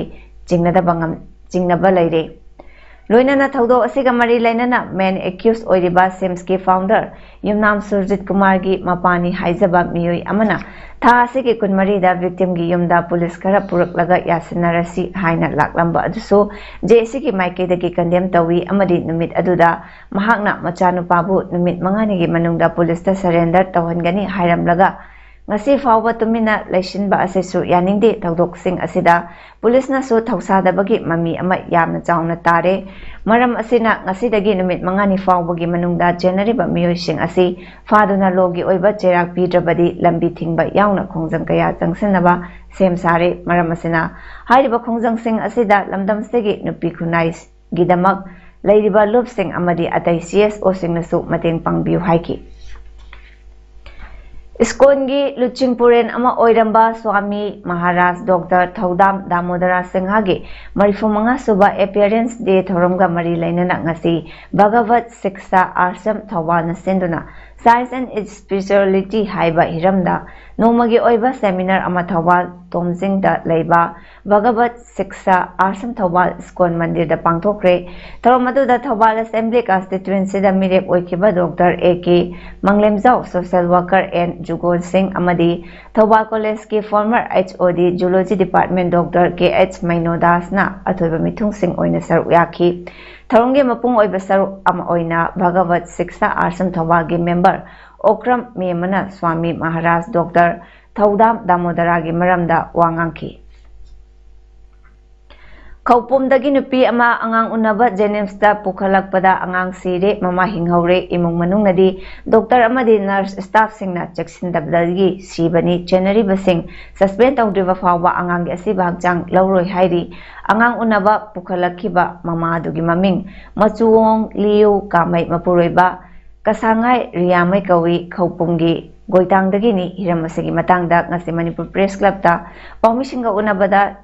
ꯆꯤꯡꯅꯗꯕ ꯉꯝ-, ꯆꯤꯡꯅꯕ ꯂꯩꯔꯦ꯫ ꯂꯣꯏꯅꯅ ꯊꯧꯗꯣꯛ ꯑꯁꯤꯒ ꯃꯔꯤ ꯂꯩꯅꯅ ꯃꯦꯟ ꯑꯦꯀ꯭ꯌꯨꯁ ꯑꯣꯏꯔꯤꯕ ꯁꯤꯝꯁꯀꯤ ꯐꯥꯎꯟꯗꯔ ꯌꯨꯝꯅꯥꯝ ꯁꯨꯔꯖꯤꯠ ꯀꯨꯃꯥꯔꯒꯤ ꯃꯄꯥꯅꯤ ꯍꯥꯏꯖꯕ ꯃꯤꯑꯣꯏ ꯑꯃꯅ ꯊꯥ ꯑꯁꯤꯒꯤ ꯀꯨꯟꯃꯔꯤꯗ ꯚꯤꯛꯇꯤꯝꯒꯤ ꯌꯨꯝꯗ ꯄꯨꯂꯤꯁ ꯈꯔ ꯄꯨꯔꯛꯂꯒ ꯌꯥꯁꯤꯟꯅꯔꯁꯤ ꯍꯥꯏꯅ ꯂꯥꯛꯂꯝꯕ ꯑꯗꯨꯁꯨ ꯖꯦ ꯑꯦ ꯁꯤꯒꯤ ꯃꯥꯏꯀꯩꯗꯒꯤ ꯀꯟꯗꯦꯝ ꯇꯧꯏ ꯑꯃꯗꯤ ꯅꯨꯃꯤꯠ ꯑꯗꯨꯗ ꯃꯍꯥꯛꯅ ꯃꯆꯥꯅꯨꯄꯥꯕꯨ ꯅꯨꯃꯤꯠ ꯃꯉꯥꯅꯤꯒꯤ ꯃꯅꯨꯡꯗ ꯄꯨꯂꯤꯁꯇ ꯁꯔꯦꯟꯗꯔ ꯇꯧꯍꯟꯒꯅꯤ ꯍꯥꯏꯔꯝꯂꯒ ꯉꯁꯤ ꯐꯥꯎꯕ ꯇꯨꯃꯤꯟꯅ ꯂꯩꯁꯤꯟꯕ ꯑꯁꯤꯁꯨ ꯌꯥꯅꯤꯡꯗꯦ꯫ ꯊꯧꯗꯣꯛꯁꯤꯡ ꯑꯁꯤꯗ ꯄꯨꯂꯤꯁꯅꯁꯨ ꯊꯧꯁꯥꯗꯕꯒꯤ ꯃꯃꯤ ꯑꯃ ꯌꯥꯝꯅ ꯆꯥꯎꯅ ꯇꯥꯔꯦ꯫ ꯃꯔꯝ ꯑꯁꯤꯅ ꯉꯁꯤꯗꯒꯤ ꯅꯨꯃꯤꯠ ꯃꯉꯥꯅꯤ ꯐꯥꯎꯕꯒꯤ ꯃꯅꯨꯡꯗ ꯆꯦꯟꯅꯔꯤꯕ ꯃꯤꯑꯣꯏꯁꯤꯡ ꯑꯁꯤ ꯐꯥꯗꯨꯅ ꯂꯣꯒꯤ ꯑꯣꯏꯕ ꯆꯩꯔꯥꯛ ꯄꯤꯗ꯭ꯔꯕꯗꯤ ꯂꯝꯕꯤ ꯊꯤꯡꯕ ꯌꯥꯎꯅ ꯈꯣꯡꯖꯪ ꯀꯌꯥ ꯆꯪꯁꯤꯟꯅꯕ ꯁꯦꯝ ꯁꯥꯔꯦ꯫ ꯃꯔꯝ ꯑꯁꯤꯅ ꯍꯥꯏꯔꯤꯕ ꯈꯣꯡꯖꯪꯁꯤꯡ ꯑꯁꯤꯗ ꯂꯝꯗꯝꯁꯤꯒꯤ ꯅꯨꯄꯤ ꯈꯨꯟꯅꯥꯏꯒꯤꯗꯃꯛ ꯂꯩꯔꯤꯕ ꯂꯨꯞꯁꯤꯡ ꯑꯃꯗꯤ ꯑꯇꯩ ꯁꯤ ꯑꯦꯁ ꯑꯣꯁꯤꯡꯅꯁꯨ ꯃꯇꯦꯡ ꯄꯥꯡꯕꯤꯌꯨ ꯍꯥꯏꯈꯤ꯫ ꯏꯁꯀꯣꯟꯒꯤ ꯂꯨꯆꯤꯡꯄꯨꯔꯦꯟ ꯑꯃ ꯑꯣꯏꯔꯝꯕ ꯁ꯭ꯋꯥꯃꯤ ꯃꯍꯥꯔꯥꯖ ꯗꯣꯛꯇꯔ ꯊꯧꯗꯥꯝ ꯗꯥꯃꯣꯗꯔꯥ ꯁꯤꯡꯍꯒꯤ ꯃꯔꯤꯐꯨ ꯃꯉꯥ ꯁꯨꯕ ꯑꯦꯄꯤꯌꯔꯦꯟꯁ ꯗꯦ ꯊꯧꯔꯝꯒ ꯃꯔꯤ ꯂꯩꯅꯅ ꯉꯁꯤ ꯚꯒꯕꯠ ꯁꯤꯛꯁꯥ ꯑꯥꯁ꯭ꯔꯝ ꯊꯧꯕꯥꯜꯅ ꯁꯤꯟꯗꯨꯅ Science and Spirituality ꯍꯥꯏꯕ ꯍꯤꯔꯝꯗ ꯅꯣꯡꯃꯒꯤ ꯑꯣꯏꯕ ꯁꯦꯃꯤꯅꯥꯔ ꯑꯃ ꯊꯧꯕꯥꯜ ꯇꯣꯝꯖꯤꯡꯗ ꯂꯩꯕ ꯚꯒꯕꯠ ꯁꯤꯛꯁꯥ ꯑꯥꯁ꯭ꯔꯝ ꯊꯧꯕꯥꯜ ꯏꯁꯀꯣꯟ ꯃꯟꯗꯤꯔꯗ ꯄꯥꯡꯊꯣꯛꯈ꯭ꯔꯦ꯫ ꯊꯧꯔꯝ ꯑꯗꯨꯗ ꯊꯧꯕꯥꯜ ꯑꯦꯁꯦꯝꯕ꯭ꯂꯤ ꯀꯟꯁꯇꯤꯇ꯭ꯋꯦꯟꯁꯤꯗ ꯃꯤꯔꯦꯞ ꯑꯣꯏꯈꯤꯕ doctor A K Manglemjao, social worker N Jugol Singh ꯑꯃꯗꯤ ꯊꯧꯕꯥꯜ ꯀꯣꯂꯦꯖꯀꯤ former H O D zoology department doctor K H ꯃꯩꯅꯣꯗꯥꯁꯅ ꯑꯊꯣꯏꯕ ꯃꯤꯊꯨꯡꯁꯤꯡ ꯑꯣꯏꯅ ꯁꯔꯨꯛ ꯌꯥꯈꯤ꯫ ꯊꯧꯔꯝꯒꯤ ꯃꯄꯨꯡ ꯑꯣꯏꯕ ꯁꯔꯨꯛ ꯑꯃ ꯑꯣꯏꯅ ꯚꯒꯕꯠ ꯁꯤꯛꯁꯥ ꯑꯥꯁ꯭ꯔꯝ ꯊꯧꯕꯥꯜꯒꯤ ꯃꯦꯝꯕꯔ ꯑꯣꯀ꯭ꯔꯝ ꯃꯦꯃꯅ ꯁ꯭ꯋꯥꯃꯤ ꯃꯍꯥꯔꯥꯖ ꯗꯣꯛꯇꯔ ꯊꯧꯗꯥꯝ ꯗꯥꯃꯣꯗꯔꯥꯒꯤ ꯃꯔꯝꯗ ꯋꯥ ꯉꯥꯡꯈꯤ꯫ ꯈꯧꯄꯨꯝꯗꯒꯤ ꯅꯨꯄꯤ ꯑꯃ ꯑꯉꯥꯡ ꯎꯅꯕ ꯖꯦꯅꯤꯝꯁꯇ ꯄꯨꯈꯠꯂꯛꯄꯗ ꯑꯉꯥꯡ ꯁꯤꯔꯦ, ꯃꯃꯥ ꯍꯤꯡꯍꯧꯔꯦ꯫ ꯏꯃꯨꯡ ꯃꯅꯨꯡꯅꯗꯤ ꯗꯣꯛꯇꯔ ꯑꯃꯗꯤ ꯅꯔꯁ ꯁ꯭ꯇꯥꯐꯁꯤꯡꯅ ꯆꯦꯛꯁꯤꯟꯗꯕꯗꯒꯤ ꯁꯤꯕꯅꯤ꯫ ꯆꯦꯟꯅꯔꯤꯕꯁꯤꯡ ꯁꯁꯄꯦꯟ ꯇꯧꯗ꯭ꯔꯤꯕ ꯐꯥꯎꯕ ꯑꯉꯥꯡꯒꯤ ꯑꯁꯤꯕ ꯍꯛꯆꯥꯡ ꯂꯧꯔꯣꯏ ꯍꯥꯏꯔꯤ꯫ ꯑꯉꯥꯡ ꯎꯅꯕ ꯄꯨꯈꯠꯂꯛꯈꯤꯕ ꯃꯃꯥ ꯑꯗꯨꯒꯤ ꯃꯃꯤꯡ ꯃꯆꯨꯋꯣꯡ ꯂꯤꯌꯨ ꯀꯥꯃꯩ ꯃꯄꯨꯔꯣꯏꯕ ꯀꯁꯥꯉꯥꯏ ꯔꯤꯌꯥꯃꯩ ꯀꯧꯏ꯫ ꯈꯧꯄꯨꯝꯒꯤ ꯒꯣꯏꯇꯥꯡꯗꯒꯤꯅꯤ꯫ ꯍꯤꯔꯝ ꯑꯁꯤꯒꯤ ꯃꯇꯥꯡꯗ ꯉꯁꯤ ꯃꯅꯤꯄꯨꯔ ꯄ꯭ꯔꯦꯁ ꯀ꯭ꯂꯕꯇ ꯄꯥꯎꯃꯤꯁꯤꯡꯒ ꯎꯅꯕꯗ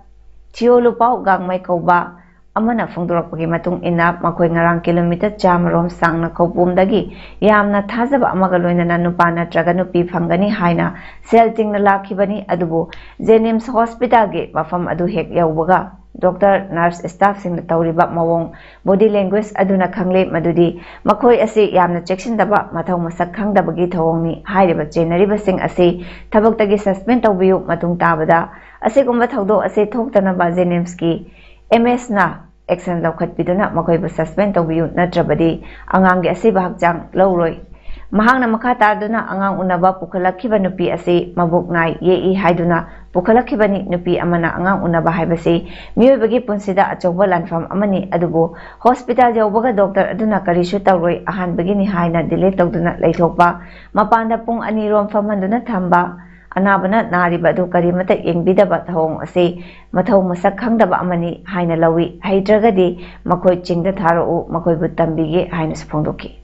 ꯊꯤꯌꯣ ꯂꯨꯄꯥꯎ ꯒꯥꯡꯃꯩ ꯀꯧꯕ ꯑꯃꯅ ꯐꯣꯡꯗꯣꯔꯛꯄꯒꯤ ꯃꯇꯨꯡ ꯏꯟꯅ, ꯃꯈꯣꯏ ꯉꯔꯥꯡ ꯀꯤꯂꯣꯃꯤꯇꯔ ꯆꯥꯃꯔꯣꯝ ꯁꯥꯡꯅ ꯈꯧꯄꯨꯝꯗꯒꯤ ꯌꯥꯝꯅ ꯊꯥꯖꯕ ꯑꯃꯒ ꯂꯣꯏꯅꯅ ꯅꯨꯄꯥ ꯅꯠꯇ꯭ꯔꯒ ꯅꯨꯄꯤ ꯐꯪꯒꯅꯤ ꯍꯥꯏꯅ ꯁꯦꯜ ꯇꯤꯡꯅ ꯂꯥꯛꯈꯤꯕꯅꯤ꯫ ꯑꯗꯨꯕꯨ ꯖꯦꯅꯤꯝꯁ ꯍꯣꯁꯄꯤꯇꯥꯜꯒꯤ ꯃꯐꯝ ꯑꯗꯨ ꯍꯦꯛ ꯌꯧꯕꯒ ꯗꯣꯛꯇꯔ, ꯅꯔꯁ, ꯁ꯭ꯇꯥꯐꯁꯤꯡꯅ ꯇꯧꯔꯤꯕ ꯃꯑꯣꯡ, ꯕꯣꯗꯤ ꯂꯦꯡꯒ꯭ꯋꯦꯖ ꯑꯗꯨꯅ ꯈꯪꯂꯦ ꯃꯗꯨꯗꯤ ꯃꯈꯣꯏ ꯑꯁꯤ ꯌꯥꯝꯅ ꯆꯦꯛꯁꯤꯟꯗꯕ, ꯃꯊꯧ ꯃꯁꯛ ꯈꯪꯗꯕꯒꯤ ꯊꯧꯑꯣꯡꯅꯤ꯫ ꯍꯥꯏꯔꯤꯕ ꯆꯦꯟꯅꯔꯤꯕꯁꯤꯡ ꯑꯁꯤ ꯊꯕꯛꯇꯒꯤ ꯁꯁꯄꯦꯟ ꯇꯧꯕꯤꯌꯨ꯫ ꯃꯇꯨꯡ ꯇꯥꯕꯗ ꯑꯁꯤꯒꯨꯝꯕ ꯊꯧꯗꯣꯛ ꯑꯁꯤ ꯊꯣꯛꯇꯅꯕ ꯖꯦꯅꯤꯝꯁꯀꯤ ꯑꯦꯝ ꯑꯦꯁꯅ ꯑꯦꯛꯁꯟ ꯂꯧꯈꯠꯄꯤꯗꯨꯅ ꯃꯈꯣꯏꯕꯨ ꯁꯁꯄꯦꯟ ꯇꯧꯕꯤꯌꯨ, ꯅꯠꯇ꯭ꯔꯕꯗꯤ ꯑꯉꯥꯡꯒꯤ ꯑꯁꯤꯕ ꯍꯛꯆꯥꯡ ꯂꯧꯔꯣꯏ꯫ ꯃꯍꯥꯛꯅ ꯃꯈꯥ ꯇꯥꯗꯨꯅ ꯑꯉꯥꯡ ꯎꯅꯕ ꯄꯨꯈꯠꯂꯛꯈꯤꯕ ꯅꯨꯄꯤ ꯑꯁꯤ ꯃꯕꯨꯛ ꯅꯥꯏ ꯌꯦꯛꯏ ꯍꯥꯏꯗꯨꯅ ꯄꯨꯈꯠꯂꯛꯈꯤꯕꯅꯤ꯫ ꯅꯨꯄꯤ ꯑꯃꯅ ꯑꯉꯥꯡ ꯎꯅꯕ ꯍꯥꯏꯕꯁꯤ ꯃꯤꯑꯣꯏꯕꯒꯤ ꯄꯨꯟꯁꯤꯗ ꯑꯆꯧꯕ ꯂꯥꯟꯐꯝ ꯑꯃꯅꯤ꯫ ꯑꯗꯨꯕꯨ ꯍꯣꯁꯄꯤꯇꯥꯜ ꯌꯧꯕꯒ ꯗꯣꯛꯇꯔ ꯑꯗꯨꯅ ꯀꯔꯤꯁꯨ ꯇꯧꯔꯣꯏ, ꯑꯍꯥꯟꯕꯒꯤꯅꯤ ꯍꯥꯏꯅ ꯗꯤꯂꯦ ꯇꯧꯗꯨꯅ ꯂꯩꯊꯣꯛꯄ, ꯃꯄꯥꯟꯗ ꯄꯨꯡ ꯑꯅꯤꯔꯣꯝ ꯐꯝꯍꯟꯗꯨꯅ ꯊꯝꯕ, ꯑꯅꯥꯕꯅ ꯅꯥꯔꯤꯕ ꯑꯗꯨ ꯀꯔꯤꯃꯇ ꯌꯦꯡꯕꯤꯗꯕ ꯊꯧꯑꯣꯡ ꯑꯁꯤ ꯃꯊꯧ ꯃꯁꯛ ꯈꯪꯗꯕ ꯑꯃꯅꯤ ꯍꯥꯏꯅ ꯂꯧꯏ꯫ ꯍꯩꯇ꯭ꯔꯒꯗꯤ ꯃꯈꯣꯏ ꯆꯤꯡꯗ ꯊꯥꯔꯛꯎ, ꯃꯈꯣꯏꯕꯨ ꯇꯝꯕꯤꯒꯦ ꯍꯥꯏꯅꯁꯨ ꯐꯣꯡꯗꯣꯛꯈꯤ꯫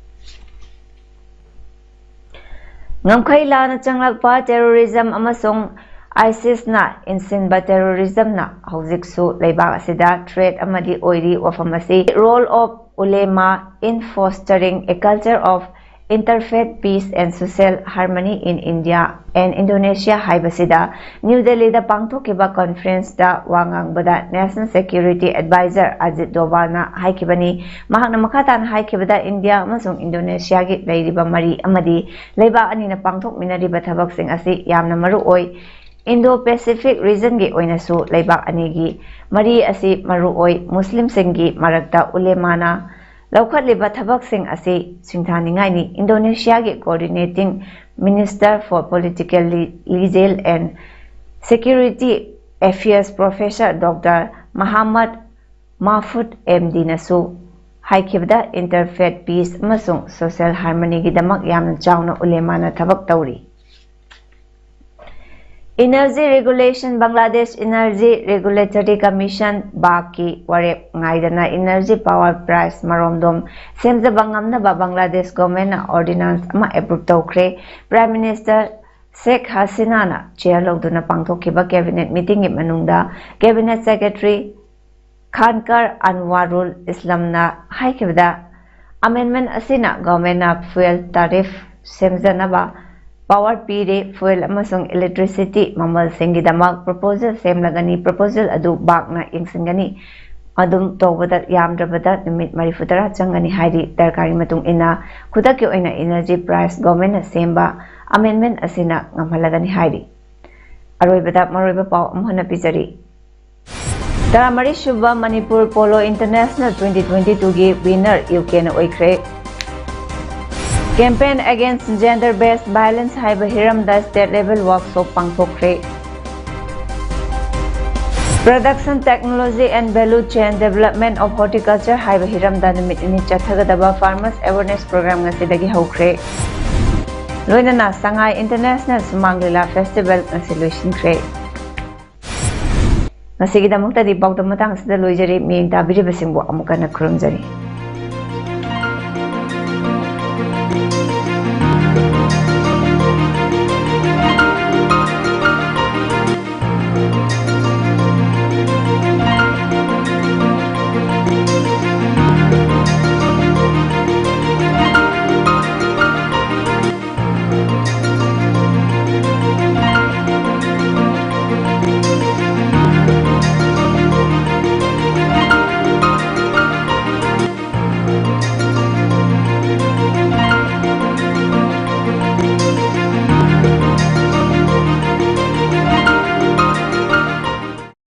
ꯉꯝꯈꯩ ꯂꯥꯟꯅ ꯆꯪꯂꯛꯄ ꯇꯦꯔꯣꯔꯤꯖꯝ ꯑꯃꯁꯨꯡ ꯑꯥꯏꯁꯤꯁꯅ ꯏꯟꯁꯤꯟꯕ ꯇꯦꯔꯣꯔꯤꯖꯝꯅ ꯍꯧꯖꯤꯛꯁꯨ ꯂꯩꯕꯥꯛ ꯑꯁꯤꯗ ꯊ꯭ꯔꯦꯠ ꯑꯃꯗꯤ ꯑꯣꯏꯔꯤ꯫ ꯋꯥꯐꯝ ꯑꯁꯤ Role of Ulema in Fostering a Culture of Interfaith Peace and Social Harmony in India and Indonesia ꯍꯥꯏꯕꯁꯤꯗ ꯅ꯭ꯌꯨ ꯗꯦꯜꯂꯤꯗ ꯄꯥꯡꯊꯣꯛꯈꯤꯕ ꯀꯣꯟꯐ꯭ꯔꯦꯟꯁꯇ ꯋꯥ ꯉꯥꯡꯕꯗ ꯅꯦꯁꯅꯦꯜ ꯁꯦꯀ꯭ꯌꯨꯔꯤꯇꯤ ꯑꯦꯗꯚꯥꯏꯖꯔ ꯑꯖꯤꯠ ꯗꯣꯚꯥꯜꯅ ꯍꯥꯏꯈꯤꯕꯅꯤ꯫ ꯃꯍꯥꯛꯅ ꯃꯈꯥ ꯇꯥꯅ ꯍꯥꯏꯈꯤꯕꯗ, ꯏꯟꯗꯤꯌꯥ ꯑꯃꯁꯨꯡ ꯏꯟꯗꯣꯅꯦꯁꯤꯌꯥꯒꯤ ꯂꯩꯔꯤꯕ ꯃꯔꯤ ꯑꯃꯗꯤ ꯂꯩꯕꯥꯛ ꯑꯅꯤꯅ ꯄꯥꯡꯊꯣꯛꯃꯤꯟꯅꯔꯤꯕ ꯊꯕꯛꯁꯤꯡ ꯑꯁꯤ ꯌꯥꯝꯅ ꯃꯔꯨ ꯑꯣꯏ꯫ ꯏꯟꯗꯣ ꯄꯦꯁꯤꯐꯤꯛ ꯔꯤꯖꯟꯒꯤ ꯑꯣꯏꯅꯁꯨ ꯂꯩꯕꯥꯛ ꯑꯅꯤꯒꯤ ꯃꯔꯤ ꯑꯁꯤ ꯃꯔꯨ ꯑꯣꯏ꯫ ꯃꯨꯁꯂꯤꯝꯁꯤꯡꯒꯤ ꯃꯔꯛꯇ ꯎꯂꯦꯃꯥꯅ ꯂꯧꯈꯠꯂꯤꯕ ꯊꯕꯛꯁꯤꯡ ꯑꯁꯤ ꯁꯤꯡꯊꯥꯅꯤꯡꯉꯥꯏꯅꯤ꯫ ꯏꯟꯗꯣꯅꯦꯁꯤꯌꯥꯒꯤ Coordinating Minister for Political, Legal and Security Affairs Professor Doctor Muhammad Mahfuz M ꯗꯤꯅꯁꯨ ꯍꯥꯏꯈꯤꯕꯗ, interfaith peace ꯑꯃꯁꯨꯡ social harmonyꯒꯤꯗꯃꯛ ꯌꯥꯝꯅ ꯆꯥꯎꯅ ꯎꯂꯦꯃꯥꯅ ꯊꯕꯛ ꯇꯧꯔꯤ꯫ Energy Regulation, Bangladesh Energy Regulatory Commission, BARCꯀꯤ ꯋꯥꯔꯦꯞ ꯉꯥꯏꯗꯅ energy power price ꯃꯔꯣꯝꯗꯣꯝ ꯁꯦꯝꯖꯕ ꯉꯝꯅꯕ ꯕꯪꯒ꯭ꯂꯥꯗꯦꯁ governmentꯅ ordinance ꯑꯃ approve ꯇꯧꯈ꯭ꯔꯦ꯫ Prime Minister ꯁꯦꯈ ꯍꯁꯤꯅꯥꯅ chair ꯂꯧꯗꯨꯅ ꯄꯥꯡꯊꯣꯛꯈꯤꯕ cabinet meetingꯒꯤ ꯃꯅꯨꯡꯗ cabinet secretary ꯈꯥꯟꯀꯔ ꯑꯟꯋꯥꯔꯨꯜ ꯏꯁꯂꯝꯅ ꯍꯥꯏꯈꯤꯕꯗ, amendment ꯑꯁꯤꯅ governmentꯅ fuel tariff ꯁꯦꯝꯖꯅꯕ power ꯄꯤꯔꯦ, fuel ꯑꯃꯁꯨꯡ electricity ꯃꯃꯜꯁꯤꯡꯒꯤꯗꯃꯛ proposal ꯁꯦꯝꯂꯒꯅꯤ꯫ Proposal ꯑꯗꯨ BARCꯅ ꯌꯦꯡꯁꯤꯟꯒꯅꯤ꯫ ꯑꯗꯨꯝ ꯇꯧꯕꯗ ꯌꯥꯝꯗ꯭ꯔꯕꯗ ꯅꯨꯃꯤꯠ ꯃꯔꯤꯐꯨ ꯇꯔꯥ ꯆꯪꯒꯅꯤ ꯍꯥꯏꯔꯤ꯫ ꯗꯔꯀꯥꯔꯒꯤ ꯃꯇꯨꯡ ꯏꯟꯅ ꯈꯨꯗꯛꯀꯤ ꯑꯣꯏꯅ energy price governmentꯅ ꯁꯦꯝꯕ amendment ꯑꯁꯤꯅ ꯉꯝꯍꯜꯂꯒꯅꯤ ꯍꯥꯏꯔꯤ꯫ ꯑꯔꯣꯏꯕꯗ ꯃꯔꯨꯑꯣꯏꯕ ꯄꯥꯎ ꯑꯃꯨꯛ ꯍꯟꯅ ꯄꯤꯖꯔꯤ꯫ ꯇꯔꯥꯃꯔꯤ ꯁꯨꯕ Manipur polo international twenty twenty twoꯒꯤ winner ꯌꯨ ꯀꯦꯅ ꯑꯣꯏꯈ꯭ꯔꯦ꯫ Campaign Against Gender Based Violence ꯍꯥꯏꯕ ꯍꯤꯔꯝꯗ state level workshop ꯄꯥꯡꯊꯣꯛꯈ꯭ꯔꯦ꯫ Production Technology and Value Chain Development of Horticulture ꯍꯥꯏꯕ ꯍꯤꯔꯝꯗ ꯅꯨꯃꯤꯠ ꯅꯤꯅꯤ ꯆꯠꯊꯒꯗꯕ farmers awareness program ꯉꯁꯤꯗꯒꯤ ꯍꯧꯈ꯭ꯔꯦ꯫ ꯂꯣꯏꯅꯅ ꯁꯉꯥꯏ International ꯁꯨꯃꯥꯡ ꯂꯤꯂꯥ festival ꯉꯁꯤ ꯂꯣꯏꯁꯤꯟꯈ꯭ꯔꯦ꯫ ꯉꯁꯤꯒꯤꯗꯃꯛꯇꯗꯤ ꯄꯥꯎꯗꯝ ꯃꯇꯥꯡ ꯑꯁꯤꯗ ꯂꯣꯏꯖꯔꯤ꯫ ꯃꯤꯠꯌꯦꯡ ꯇꯥꯕꯤꯔꯤꯕꯁꯤꯡꯕꯨ ꯑꯃꯨꯛ ꯍꯟꯅ ꯈꯨꯔꯨꯝꯖꯔꯤ꯫